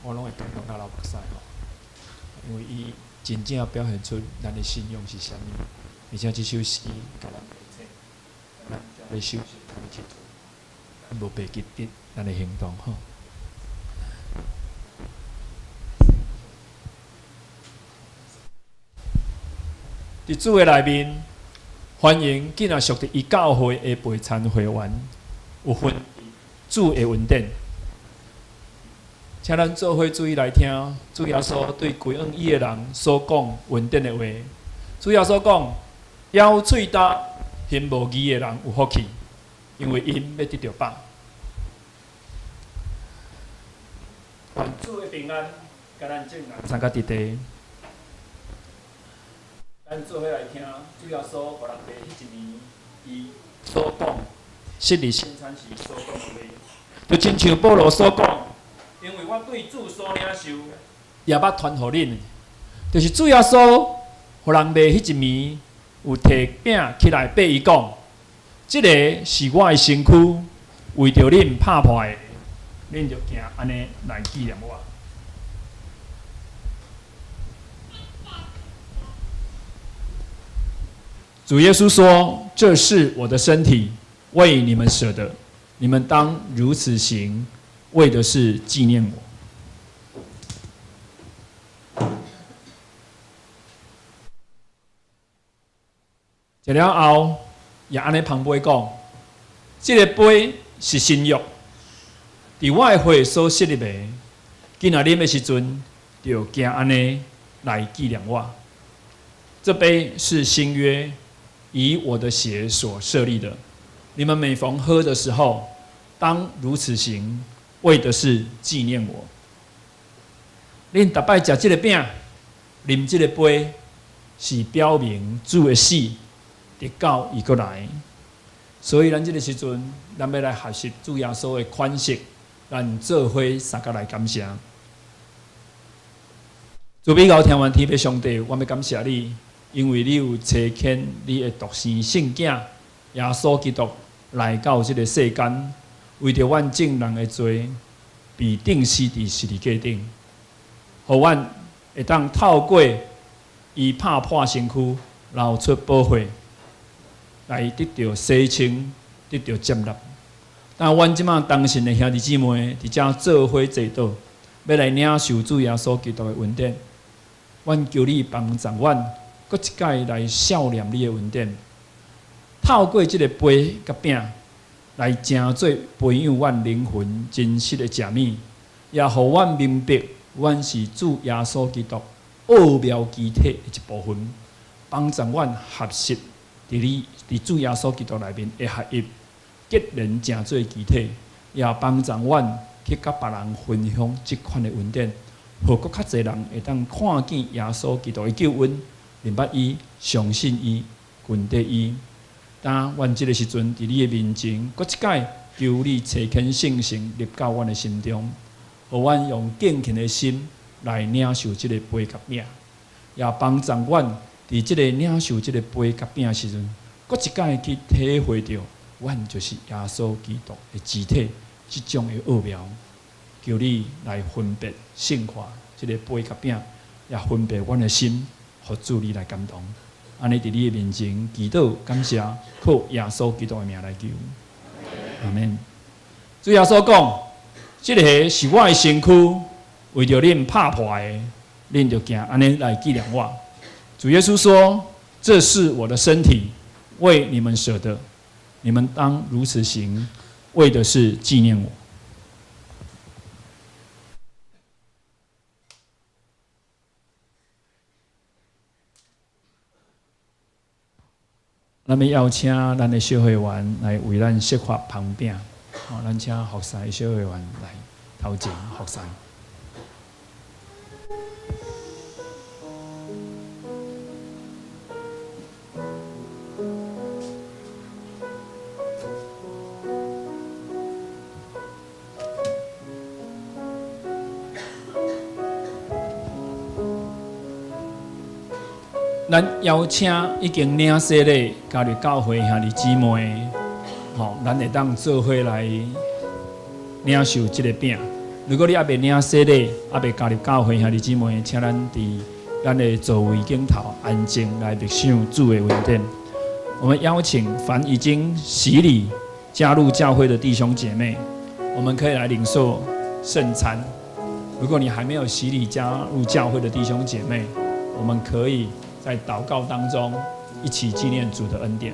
我攏會感動到流目屎吼，因為伊真正表現出咱的信仰是啥物，而且這首詩共咱提醒，咱咧守聖餐的時陣，咱無白記得咱的行動吼。佇主的內面，歡迎囝仔屬佇伊教會的陪餐會員，有份主的恩典。請咱做伙注意來聽，主耶穌對歸向伊的人所講恩典的話。主耶穌講：枵喙焦、心無義的人有福氣，因為𪜶欲得著飽。願主的平安，佮咱眾人三甲佇地。咱做伙來聽主耶穌予人爸彼一暝，伊所講昔日聖餐時所講的話，就親像保羅所講，因為我對主所領受，也捌傳予恁，就是主耶穌予人賣彼一暝，有提餅起來擘伊講：這个是我的身軀，為著恁拍破的，恁著行按呢來紀念我。主耶穌說：這是我的身體，為你們捨的，你們當如此行，為的是紀念我。食了後，也按呢捧杯講：這个杯是新約，佇我的血所設立的。囝仔啉的時陣，就行按呢來紀念我。這杯是新約，以我的血所設立的。你們每逢喝的時候，當如此行，為的是紀念我。恁逐擺食這个餅，啉這个杯，是表明主的死，直到伊閣來。所以，咱這个時陣，咱欲來學習主耶穌的款式，咱做伙相共來感謝。慈悲𠢕聽完天父上帝，我欲感謝你，因為你有差遣你的獨生聖子耶穌基督來到這个世間，為著阮眾人的罪，被釘死佇十字架頂，予阮會當透過伊拍破身軀，流出寶血，來得著洗清，得著接納。但阮這馬同信的兄弟姊妹，佇遮做伙坐倒，欲來領受主耶穌基督的恩典。阮求你幫助阮，閣一擺來數念你的恩典，透過這个杯佮餅，來成做培養阮靈魂真實的食物，也予阮明白，阮是主耶穌基督奧妙肢體的一部分，幫助阮學習佇你佇主耶穌基督內面的合一，結連成做肢體，也幫助阮去佮別人分享這款的恩典，予閣較濟人會當看見耶穌基督的救恩，認捌伊，相信伊，跟綴伊。當阮這个時陣佇你的面前，閣一擺求你差遣聖神入到阮的心中，予阮用敬虔的心來領受這个杯佮餅，也幫助阮佇這个領受這个杯佮餅的時陣，閣一擺去體會著，阮就是耶穌基督的肢體，這種的奧妙。求你來分別聖化這个杯佮餅，也分別阮的心，予主你來感動。按呢佇你的面前祈禱感謝，靠耶穌基督的名來求，阿們。主耶穌講：這个是我的身軀，為著恁拍破的，恁就行按呢來紀念我。主耶穌說：這是我的身體，為你們捨的，你們當如此行，為的是紀念我。咱欲邀請咱的小會員來為咱釋法捧餅，吼，咱請服侍小會員來頭前服侍。咱邀請已經領洗禮加入教會兄弟姊妹，吼，咱會當做伙來領受這个餅。如果你猶未領洗禮，猶未加入教會兄弟姊妹，請咱佇咱的座位頂頭安靜來默想主的恩典。我們邀請凡已經洗禮加入教會的弟兄姐妹，我們可以來領受聖餐。如果你還沒有洗禮加入教會的弟兄姐妹，我們可以在禱告當中一起紀念主的恩典。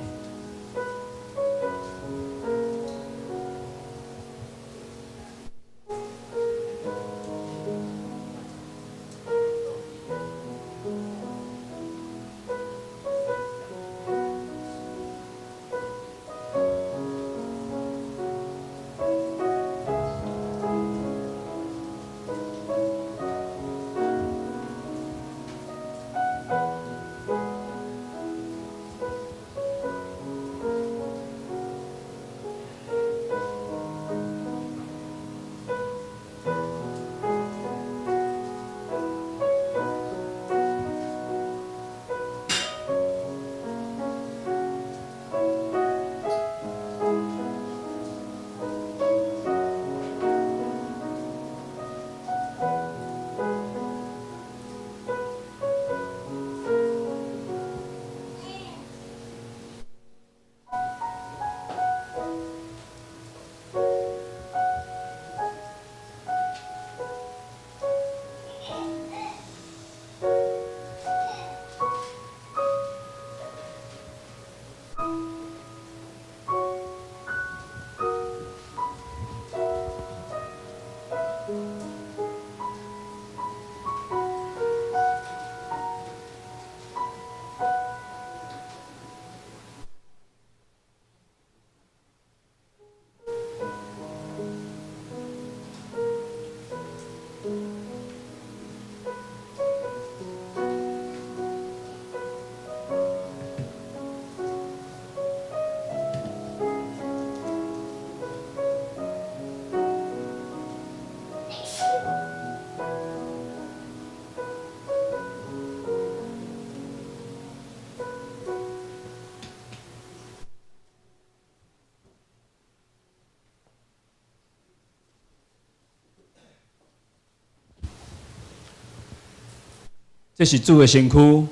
這是主的身軀，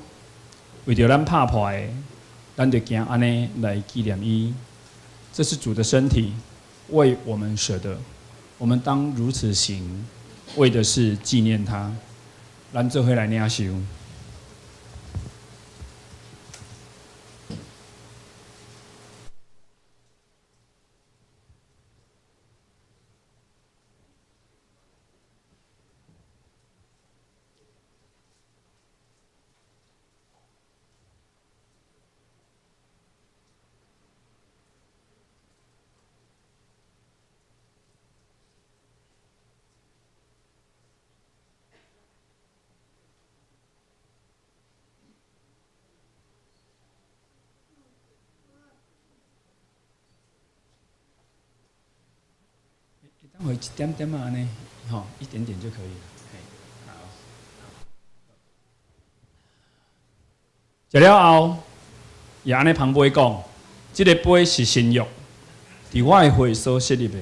為著咱拍破的，咱就行按呢來紀念伊。這是主的身體，為我們捨的，我們當如此行，為的是紀念他。咱做伙來領受。等會一點點仔按呢，吼，一點點就可以了。嘿，好。食了後，也按呢捧杯講，這个杯是新約，佇我的血所設立的。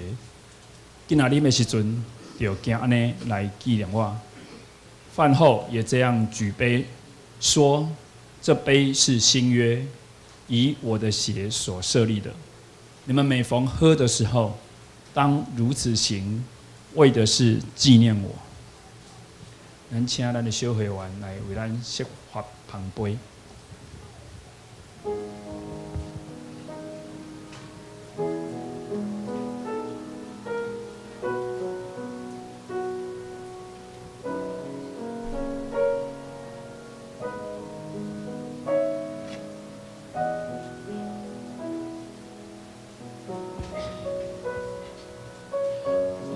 囝仔啉的時陣，就行按呢來紀念我。飯後也這樣舉杯，說：這杯是新約，以我的血所設立的。你們每逢喝的時候，當如此行，為的是紀念我。咱請咱的小會員來為咱釋法捧杯。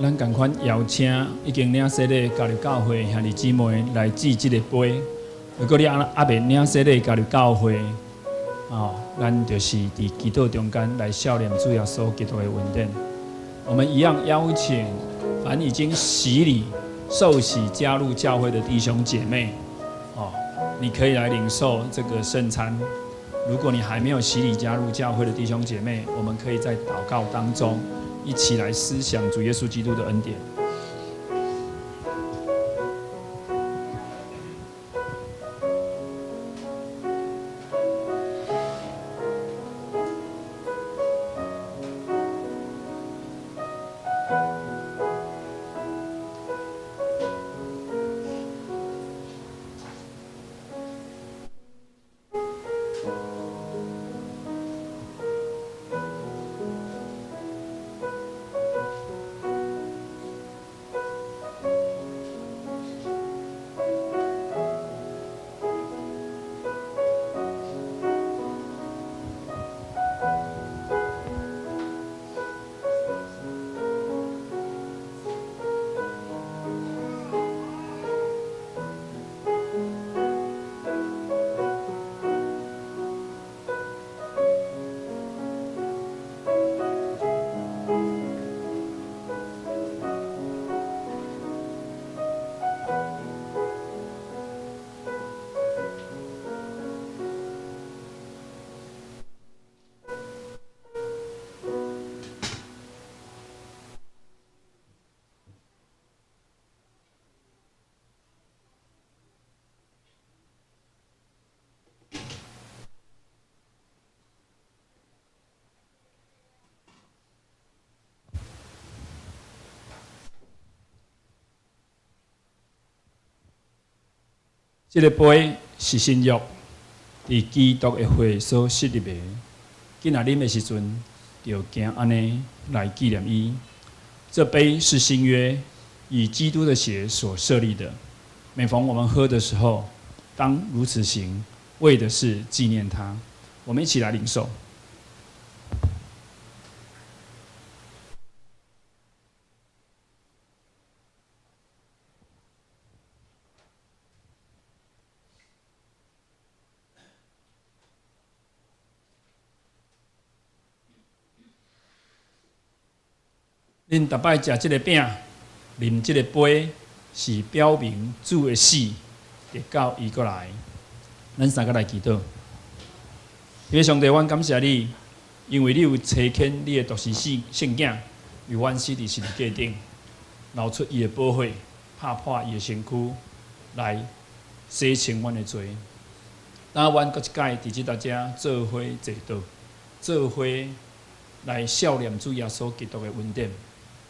咱仝款邀請已經領洗禮加入教會兄弟姊妹來舉這个杯。如果你猶未領洗禮加入教會，哦，咱就是佇祈禱中間來思念主耶穌基督的恩典。我們一樣邀請凡已經洗禮、受洗加入教會的弟兄姐妹，哦，你可以來領受這個聖餐。如果你還沒有洗禮加入教會的弟兄姐妹，我們可以在禱告當中一起來思想主耶穌基督的恩典。這个杯是新約，佇基督的血所設立的。囝仔啉的時陣，就行按呢來紀念伊。這杯是新約，以基督的血所設立的。每逢我們喝的時候，當如此行，為的是紀念他。我們一起來領受。恁逐擺食這个餅，啉這个杯，是表明主的死，直到伊閣來。咱三個來祈禱。天父上帝，阮感謝你，因為你有差遣你的獨生聖聖囝，為阮死佇十字架頂，流出伊的寶血，拍破伊的身軀，來洗清阮的罪。當阮閣一擺佇這搭遮做伙坐禱，做伙來數念主耶穌基督的恩典。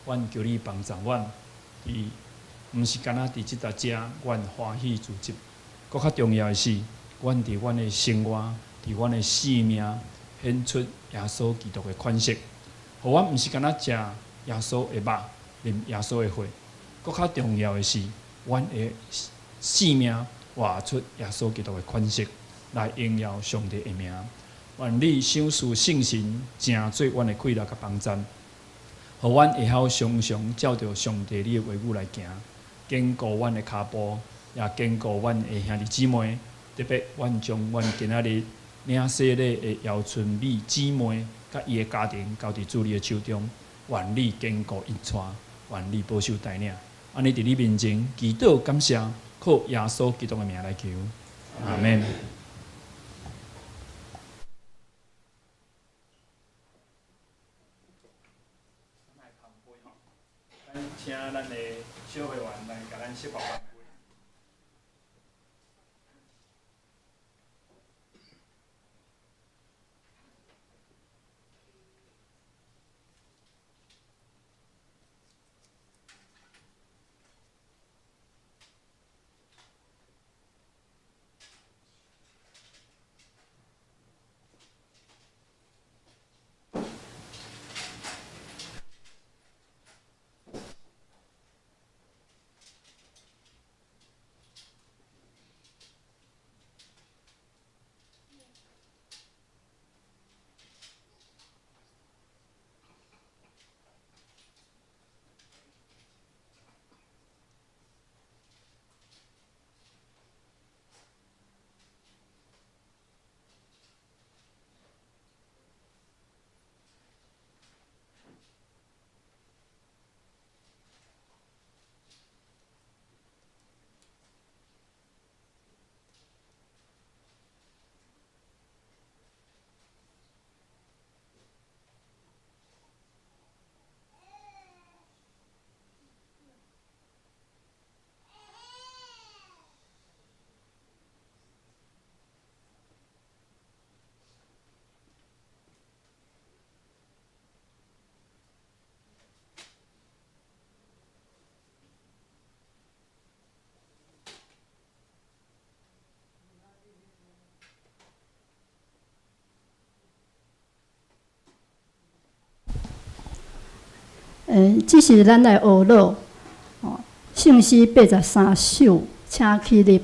阮求你幫助阮，佇毋是干焦佇這搭遮，阮歡喜自得。閣較重要的是，阮佇阮的生活，佇阮的生命，顯出耶穌基督的款式。予阮毋是干焦食耶穌的肉，啉耶穌的血。閣較重要的是，阮的生命活出耶穌基督的款式，來榮耀上帝的名。願你賞賜聖神，成做阮的氣力佮幫贊。予阮會曉常常照著上帝你的話語來行，堅固阮的跤步，也堅固阮的兄弟姊妹。特別，阮將阮今仔日領洗禮的姚春美姊妹，佮伊的家庭交佇主你的手中，願你堅固𪜶帶，願你保守帶領。按呢佇你面前祈禱感謝，靠耶穌基督的名來求，阿門。請咱的小會員來共咱釋放。這是咱來學樂，哦，聖詩83首，請起立。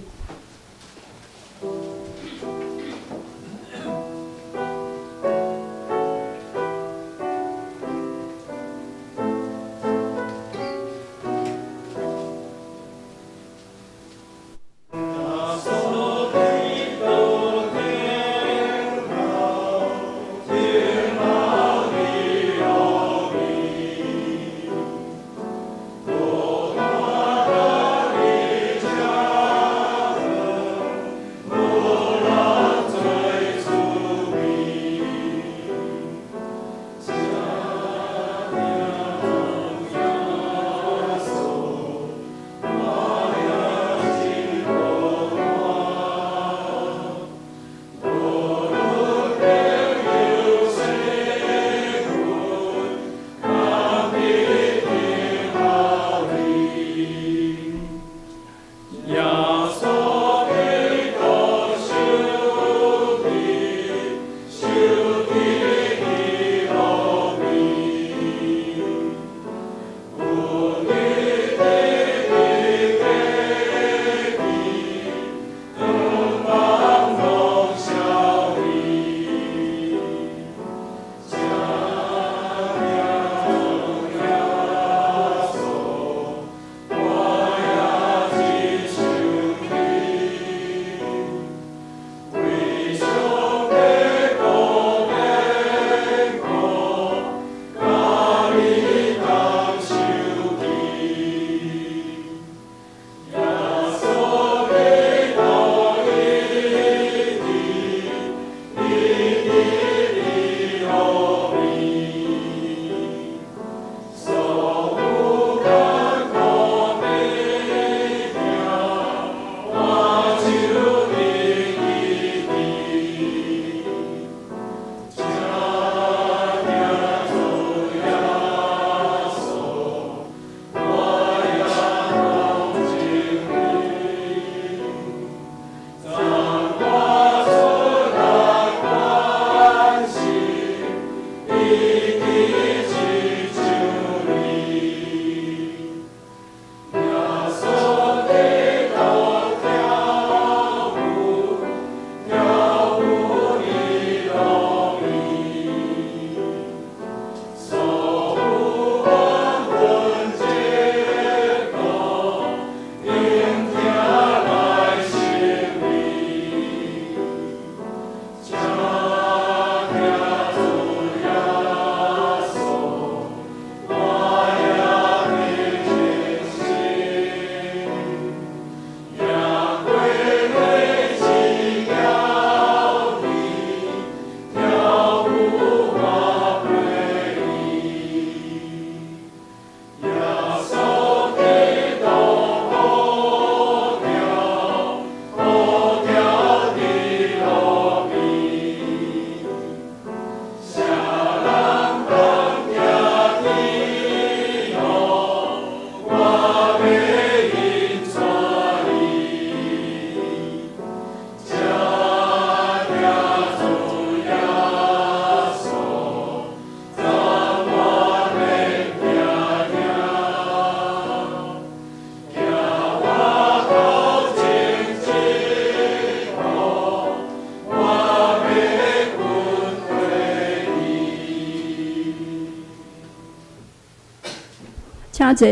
請坐。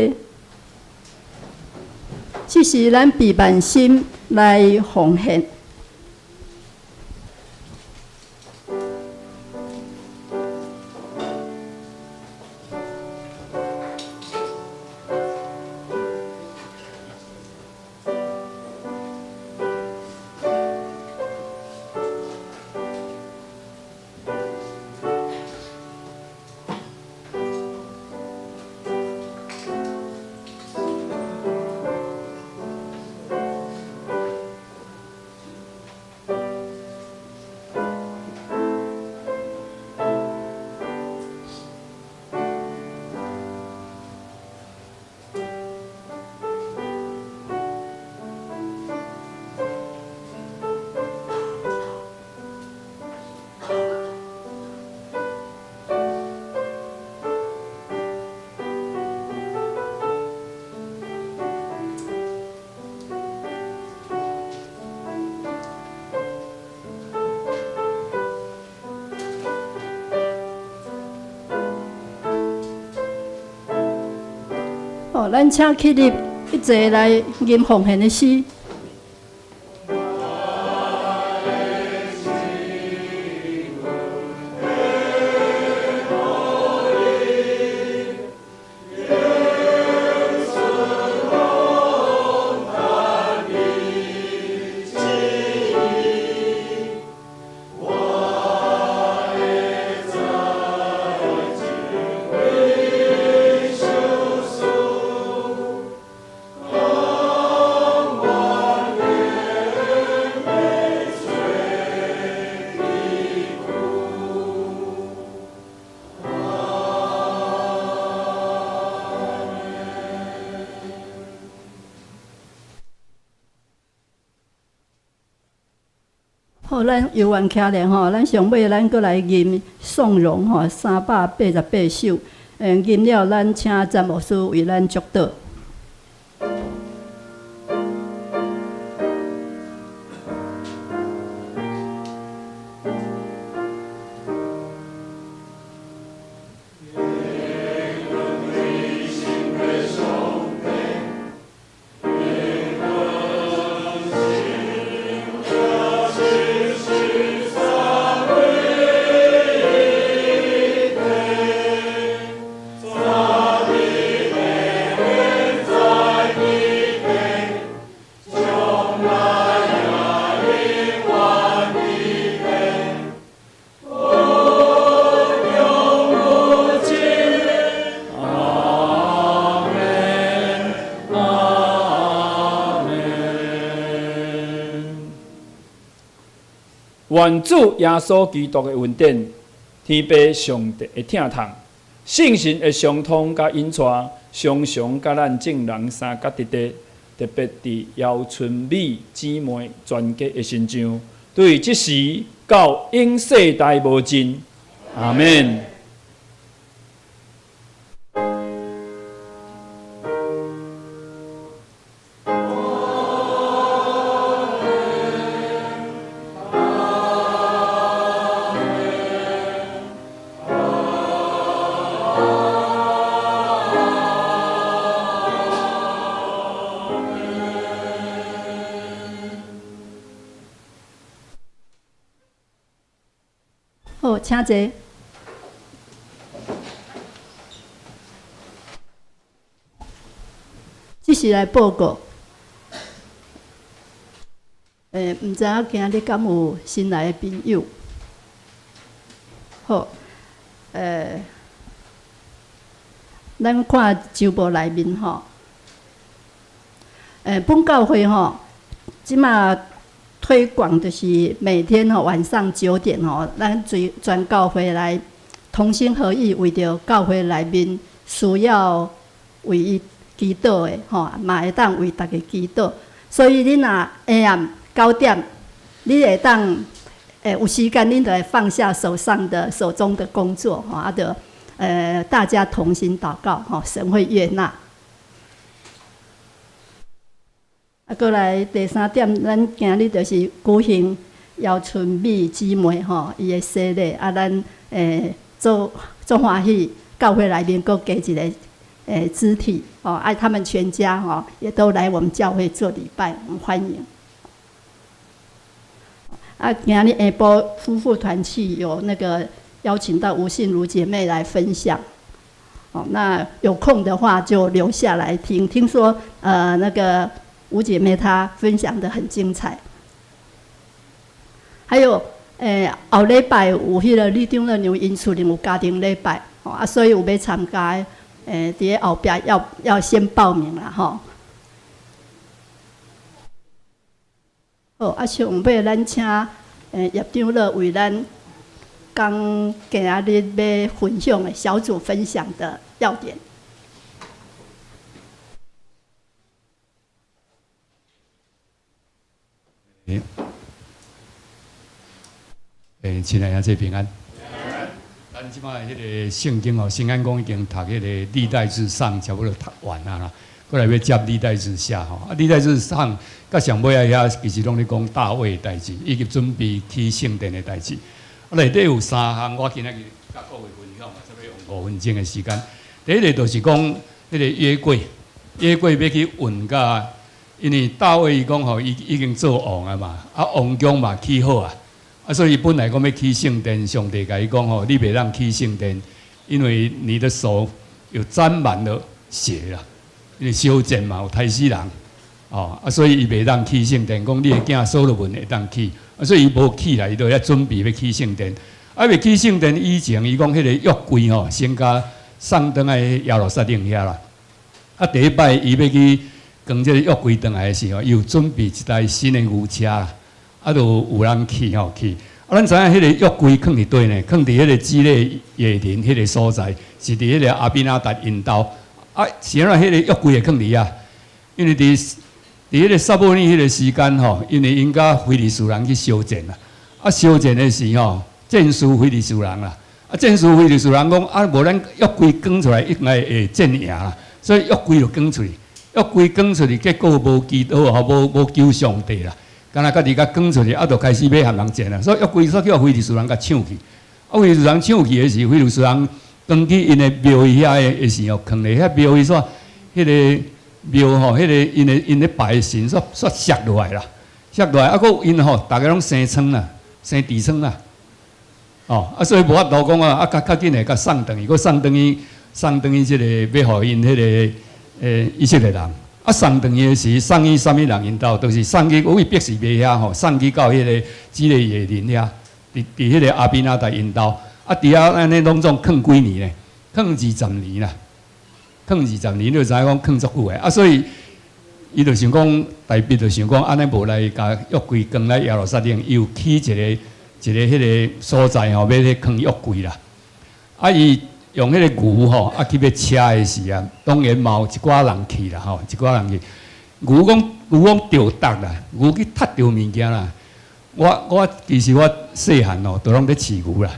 這是咱備萬心來奉獻。好，咱請起立，一齊來吟奉獻的詩。好，咱游完起來吼，咱上尾咱閣來吟頌榮吼388首，吟了咱請詹牧師為咱祝禱。願主耶穌基督的恩典，天父上帝的疼痛，聖神的相通佮引帶，常常佮咱眾人相佮佇佇，特別佇姚春美姊妹全家的身上，對這時到永世代無盡。阿們。好，請坐。這是來報告。毋知影今日敢有新來的朋友？好，咱看周報內面吼，本教會吼，這馬推廣就是每天吼晚上9點吼，咱全全教會來同心合意，為著教會內面需要為伊祈禱的吼，嘛會當為逐家祈禱。所以恁若下暗9點，你會當有時間，恁就會放下手上的手中的工作吼，啊，就大家同心禱告吼，神會悅納。啊，閣來第三點，咱今日就是舉行姚春美姊妹吼，伊的洗禮，啊，咱做做歡喜，教會內面閣加一個肢體哦，愛他們全家哦，也都來我們教會做禮拜，我們歡迎。啊，今日下晡夫婦團契有那個邀請到吳信如姐妹來分享，哦，那有空的話就留下來聽。聽說那個吳姐妹她分享得很精彩。還有後禮拜有彼個李長老娘𪜶厝裡有家庭禮拜，哦啊，所以有欲參加的，佇咧後壁要先報名啦，吼。好，啊，上尾咱請葉長老為咱講今仔日欲分享的小組分享的要點。親愛的兄弟平安。咱這擺彼个聖經吼，聖安講已經讀彼个歷代志上，差不多讀完啊啦。過來欲接歷代志下吼，啊，歷代志上佮上尾仔遐，其實攏咧講大衛的代誌，以及準備起聖殿的代誌。啊，內底有三項，我今仔日佮各位分享嘛，差不多用5分鐘的時間。第一个就是講彼个約櫃，約櫃欲去運到，因為大衛伊講吼，伊已經做王啊嘛，啊，王宮嘛起好啊，啊，所以本來講欲起聖殿，上帝共伊講吼，你袂當起聖殿，因為你的手有沾滿了血啦。因為相戰嘛，有刣死人，哦，啊，所以伊袂當起聖殿，講你的囝所羅門會當起，啊，所以伊無起來，伊就遐準備欲起聖殿。啊，欲起聖殿以前，伊講彼个約櫃吼，先共送轉來耶路撒冷遐啦。啊，第一擺伊欲去扛這个約櫃轉來的時候，伊有準備一台新的牛車啦，啊，就有人去吼去。啊，咱知影彼个約櫃囥佇佗呢？囥佇彼个基列耶琳彼个所在，是佇彼个亞比拿達𪜶兜。啊，是按怎彼个約櫃會囥佇遐？因為佇彼个撒母耳彼個時間吼，因為𪜶佮非利士人去相戰啦。啊，相戰的時吼，戰輸非利士人啦。啊，戰輸非利士人講啊，無咱約櫃扛出來，應該會戰贏啦。所以約櫃就扛出去，約櫃扛出去，結果無祈禱吼，無求上帝啦。敢若家己共扛出去，啊，就開始欲和人戰啦。所以約櫃煞予非利士人共搶去。啊，非利士人搶去的時，非利士人扛去𪜶的廟宇遐的時候，囥咧遐廟宇煞，彼个廟吼，彼个𪜶咧拜的神煞煞摔落來啦，摔落來，啊，閣𪜶吼，逐个攏生瘡啦，生痔瘡啦，哦，啊，所以無法度講啊，啊，較較緊會共送轉去，閣送轉去，送轉去這个欲予𪜶彼个以色列人，啊，送轉去的時，送去啥物人𪜶兜，就是送去位別是賣遐吼，送去到彼个基列耶琳遐，佇彼个亞比拿達𪜶兜。啊，佇遐按呢攏總囥幾年呢？囥二十年啦，囥二十年，你就知影講囥足久的。啊，所以伊就想講，大衛就想講，按呢無來共約櫃扛來耶路撒冷，伊有起一個一個彼个所在吼，欲咧囥約櫃啦。啊，伊用彼个牛吼，啊去欲車的時啊，當然嘛有一寡人去啦吼，一寡人去。牛講著觸啦，牛去踢著物件啦。我其實我細漢吼，都攏咧飼牛啦。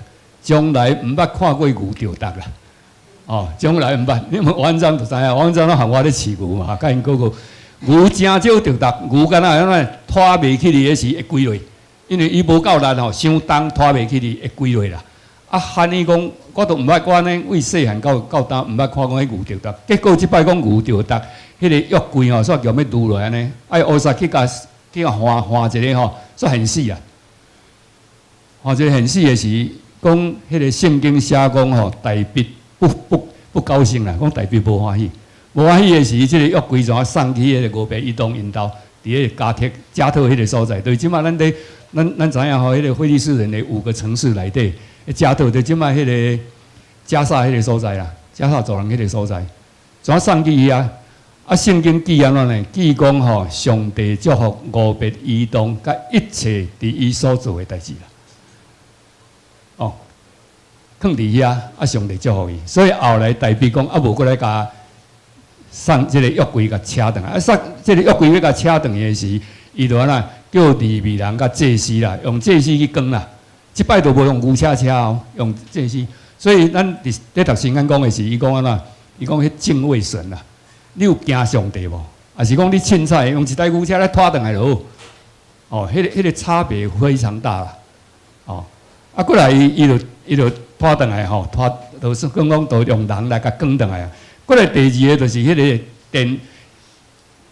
從來毋捌看過牛著觸啦，哦，從來毋捌。你問王長就知影，王長攏和我咧飼牛嘛，佮𪜶講過，牛誠少著觸，牛敢若按怎拖袂起來的時會跪落，因為伊無夠力吼，傷重拖袂起來會跪落啦。啊，罕伊講，我都毋捌，我按呢為細漢到今毋捌看講彼牛著觸，結果這擺講牛著觸，彼个約櫃吼，煞共欲擄落按呢，啊，烏撒去共去共換換一个吼，煞現死啊，換一个現死的時。講彼个聖經寫講吼，大衛不高興啦，講大衛無歡喜，無歡喜的時，這个約櫃怎送去彼个俄別以東𪜶兜，佇彼个迦特迦特彼个所在，對，這擺咱佇咱知影吼，彼个非利士人的五個城市內底，迦特就這擺彼个迦薩彼个所在啦，迦薩走廊彼个所在，怎送去遐？啊，聖經記按怎呢？記講吼，上帝祝福俄別以東佮一切佇伊所做的代誌啦。哦，囥佇遐，啊，上帝祝福伊，所以後來大衛講，啊，無閣來共送這个約櫃共車轉來，啊，送這个約櫃欲共車轉去的時，伊就按怎叫利未人佮祭司啦，用祭司去扛啦。這擺就無用牛車車哦，用祭司。所以咱佇咧讀聖經講的是，伊講按怎？伊講彼敬畏神啦，你有驚上帝無？抑是講你凊彩用一台牛車來拖轉來就好？哦，彼个差別非常大啦，哦。啊，過來伊就拖轉來吼，拖就是講講，就用人來共扛轉來啊。過來第二个就是彼个殿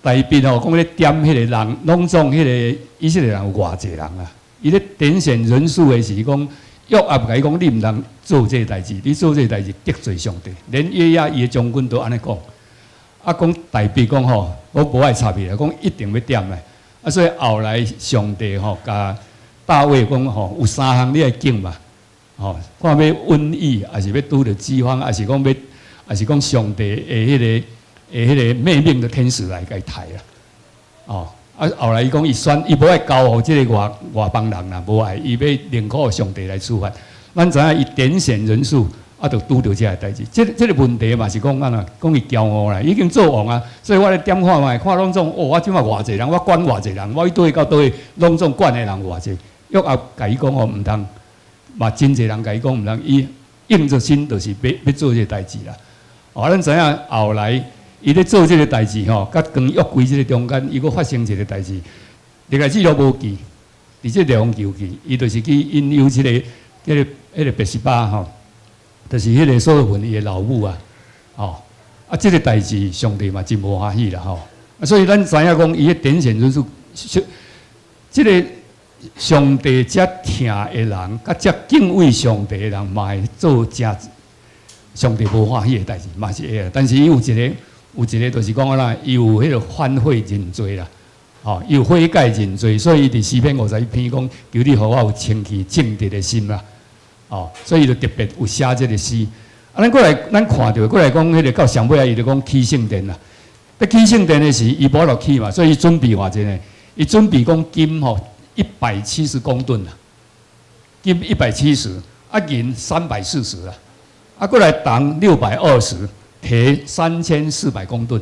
大衛吼，講咧點彼个人，攏總彼个以色列人有偌濟人啊？伊咧點選人數的時講，約押共伊講，你毋通做這个代誌，你做這个代誌得罪上帝。連約押伊的將軍都按呢講。啊，講大衛講吼，我無愛插伊啦，講一定欲點的。啊，所以後來上帝吼，共大衛講吼，有三項你愛揀嘛，吼，看欲瘟疫，抑是欲拄著饑荒，抑是講欲，抑是講上帝的彼个滅命的天使來共伊刣啦。哦，啊，後來伊講伊選，伊無愛交予這个外邦人啦，無愛，伊欲寧可上帝來處罰。咱知影伊點選人數。啊，就拄著這个代誌，這个問題嘛是講按怎，講伊驕傲啦，已經做王啊，所以我咧點看覓，看攏總哦，我這馬偌濟人，我管偌濟人，我去佗位到佗位，攏總管的人偌濟。約押共伊講吼，毋通，嘛真濟人共伊講毋通，伊硬著心就是欲做這个代誌啦。哦，咱知影後來伊咧做這个代誌吼，佮扛約櫃這个中間，伊閣發生一个代誌，歷代志都無記，佇這列王記有記，伊就是去引誘這个拔示巴吼。就是彼个所羅門伊的老母啊，吼啊，這个代誌上帝嘛真無歡喜啦吼，啊，所以咱知影講伊的點選人數，這个上帝遮疼的人，佮遮敬畏上帝的人，嘛會做誠上帝無歡喜的代誌，嘛是會啊。但是伊有一个就是講啊啦，伊有彼个反悔認罪啦，吼，伊有悔改認罪，所以伊佇詩篇51篇講，求你予我有清氣正直的心啦。哦，所以伊就特別有寫這个詩。啊，咱過來，咱看著過來講，彼个到上尾啊，伊就講起聖殿啦。欲起聖殿的時，伊無法度起嘛，所以伊準備偌濟呢？伊準備講金吼170公噸啦，金一百七十，啊銀340啦，啊過來銅620，鐵3400公噸，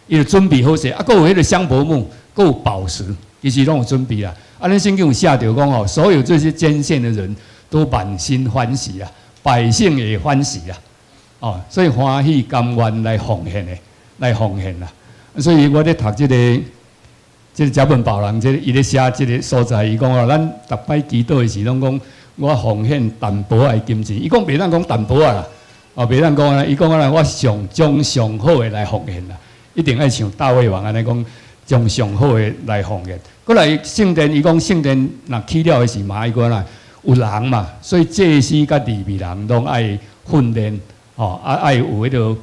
伊就準備好勢，啊，閣有彼个香柏木，閣有寶石，其實攏有準備啦。啊，咱聖經有寫著講吼，所有這些捐獻的人都滿心歡喜啊，百姓也歡喜啊，哦，所以歡喜甘願來奉獻的，來奉獻啦。所以我咧讀這个賈文寶人，這个伊咧寫這个所在，伊講哦，咱逐擺祈禱的時，攏講我奉獻淡薄仔的金錢。伊講袂當講淡薄仔啦，哦，袂當講啊，伊講啊，我上將上好的來奉獻啦，一定愛像大衛王按呢講，將上好的來奉獻。過來聖殿，伊講聖殿若起了的時，嘛愛過來有人嘛，所以祭司佮利未人攏愛訓練，吼，啊愛有彼个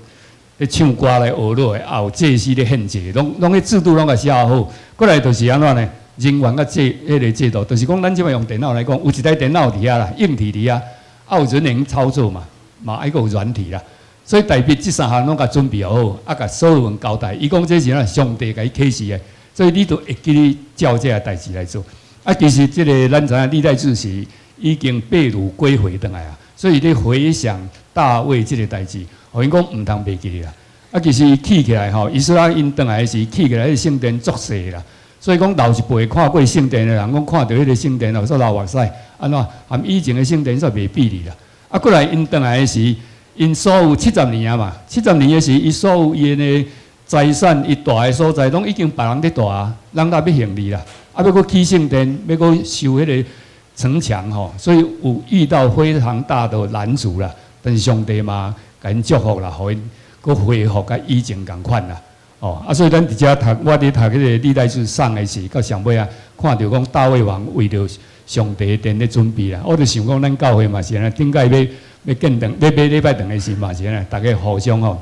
咧唱歌來學落來，也有祭司咧獻祭，攏攏彼制度攏共寫好。過來就是按怎呢？人員佮制彼个制度，就是講咱這擺用電腦來講，有一台電腦佇遐啦，硬體佇遐，啊有人員操作嘛，嘛愛閣有軟體啦。所以大衛這三項攏共準備好，啊共所羅門交代，伊講這是咱上帝共伊啟示的，所以你著會記得照這个代誌來做。啊，其實這个咱知影歷代志是已經被擄歸回轉來啊，所以咧回想大衛這个代誌，予𪜶講毋通袂記得啦。啊，其實伊起起來吼，以斯拉𪜶轉來的時，起起來彼个聖殿足細啦，所以講老一輩看過聖殿的人，講看著彼个聖殿哦，煞流目屎，按怎和以前的聖殿煞袂比哩啦。啊，過來𪜶轉來的時，𪜶所有七十年啊嘛，七十年的時，伊所有伊的財產，伊蹛的所在，攏已經別人佇蹛啊，人若欲行利啦，啊，欲閣起聖殿，欲閣修彼个城牆吼，所以有遇到非常大的難阻啦。但是上帝嘛，共𪜶祝福啦，予𪜶閣恢復佮以前仝款啦。哦，啊，所以咱佇遮讀，我佇讀彼个歷代志上的時，到上尾啊，看著講大衛王為著上帝殿咧準備啦。我就想講，咱教會嘛是按呢，頂擺欲欲建堂，欲買禮拜堂的時嘛是按呢，逐家互相吼，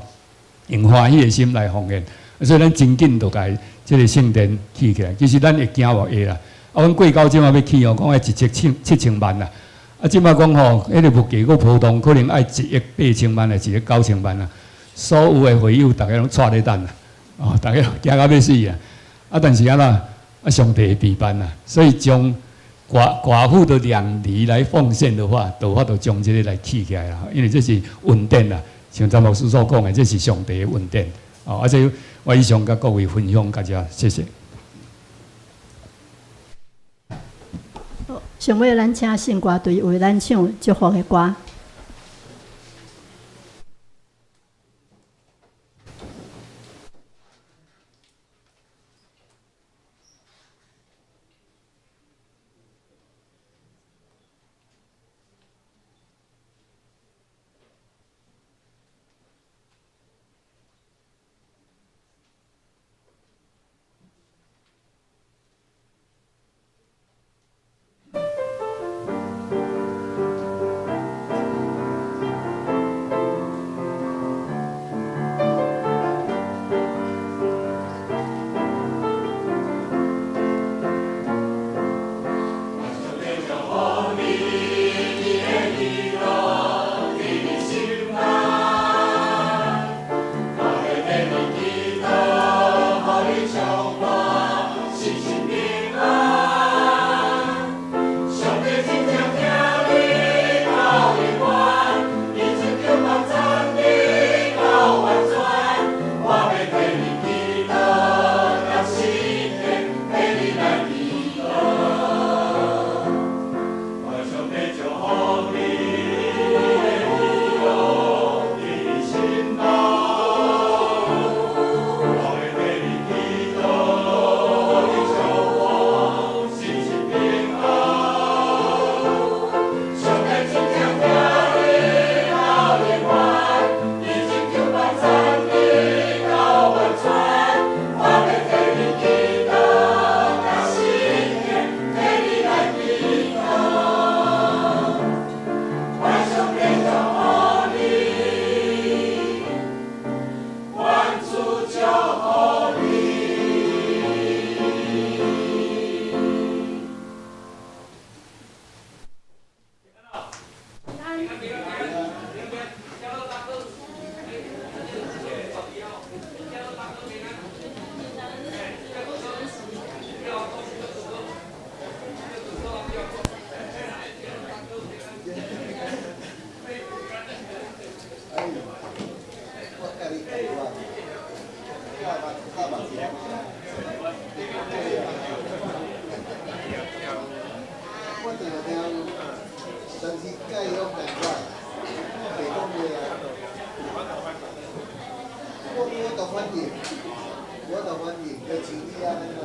用歡喜的心來奉獻。所以咱真緊就共這个聖殿起起來。其實咱會驚無？會啦。啊，阮過高這馬欲起哦，講愛一億7000萬啦。啊，這馬講吼，彼个物價閣波動，可能愛1億8千萬，抑1億9千萬啦。所有的會友，逐家攏掣咧等啦。哦，逐家驚到欲死啊！啊，但是按怎？啊，上帝會備辦啦。所以將寡婦的兩犁來奉獻的話，就有法度將這个來起起來啦。因為這是恩典啦，像張牧師所講的，這是上帝的恩典。哦，啊，這我以上佮各位分享到這，謝謝。好，上尾咱請聖歌隊為咱唱祝福的歌。祝福，心心平安。上帝真正疼你到永遠，伊拯救幫贊你到完全。我欲替你祈禱，逐時刻替你來祈禱。願上帝祝福你的喜樂，你的心內。我欲替你祈禱，祝福，心心平安。上帝真正疼你到永遠，伊拯救幫贊你到完全。我欲替你祈禱，逐時刻替你來祈禱。願上帝祝福你，願主祝福你。我佮你共款，我嘛是按呢。我定定但是佮伊攏共款，我袂講話啊。我都反應，我都反應，就像你按呢啦，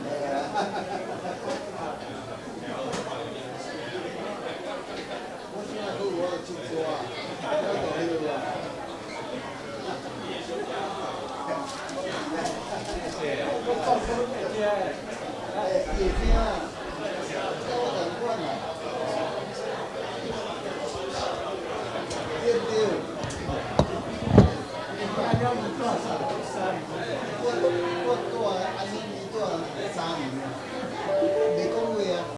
嘿啊。我這擺好，我就佚佗，我就彼落啊。欸，伊會聽啊，佮我仝款啊。對毋對？我住安尼年住3年啊。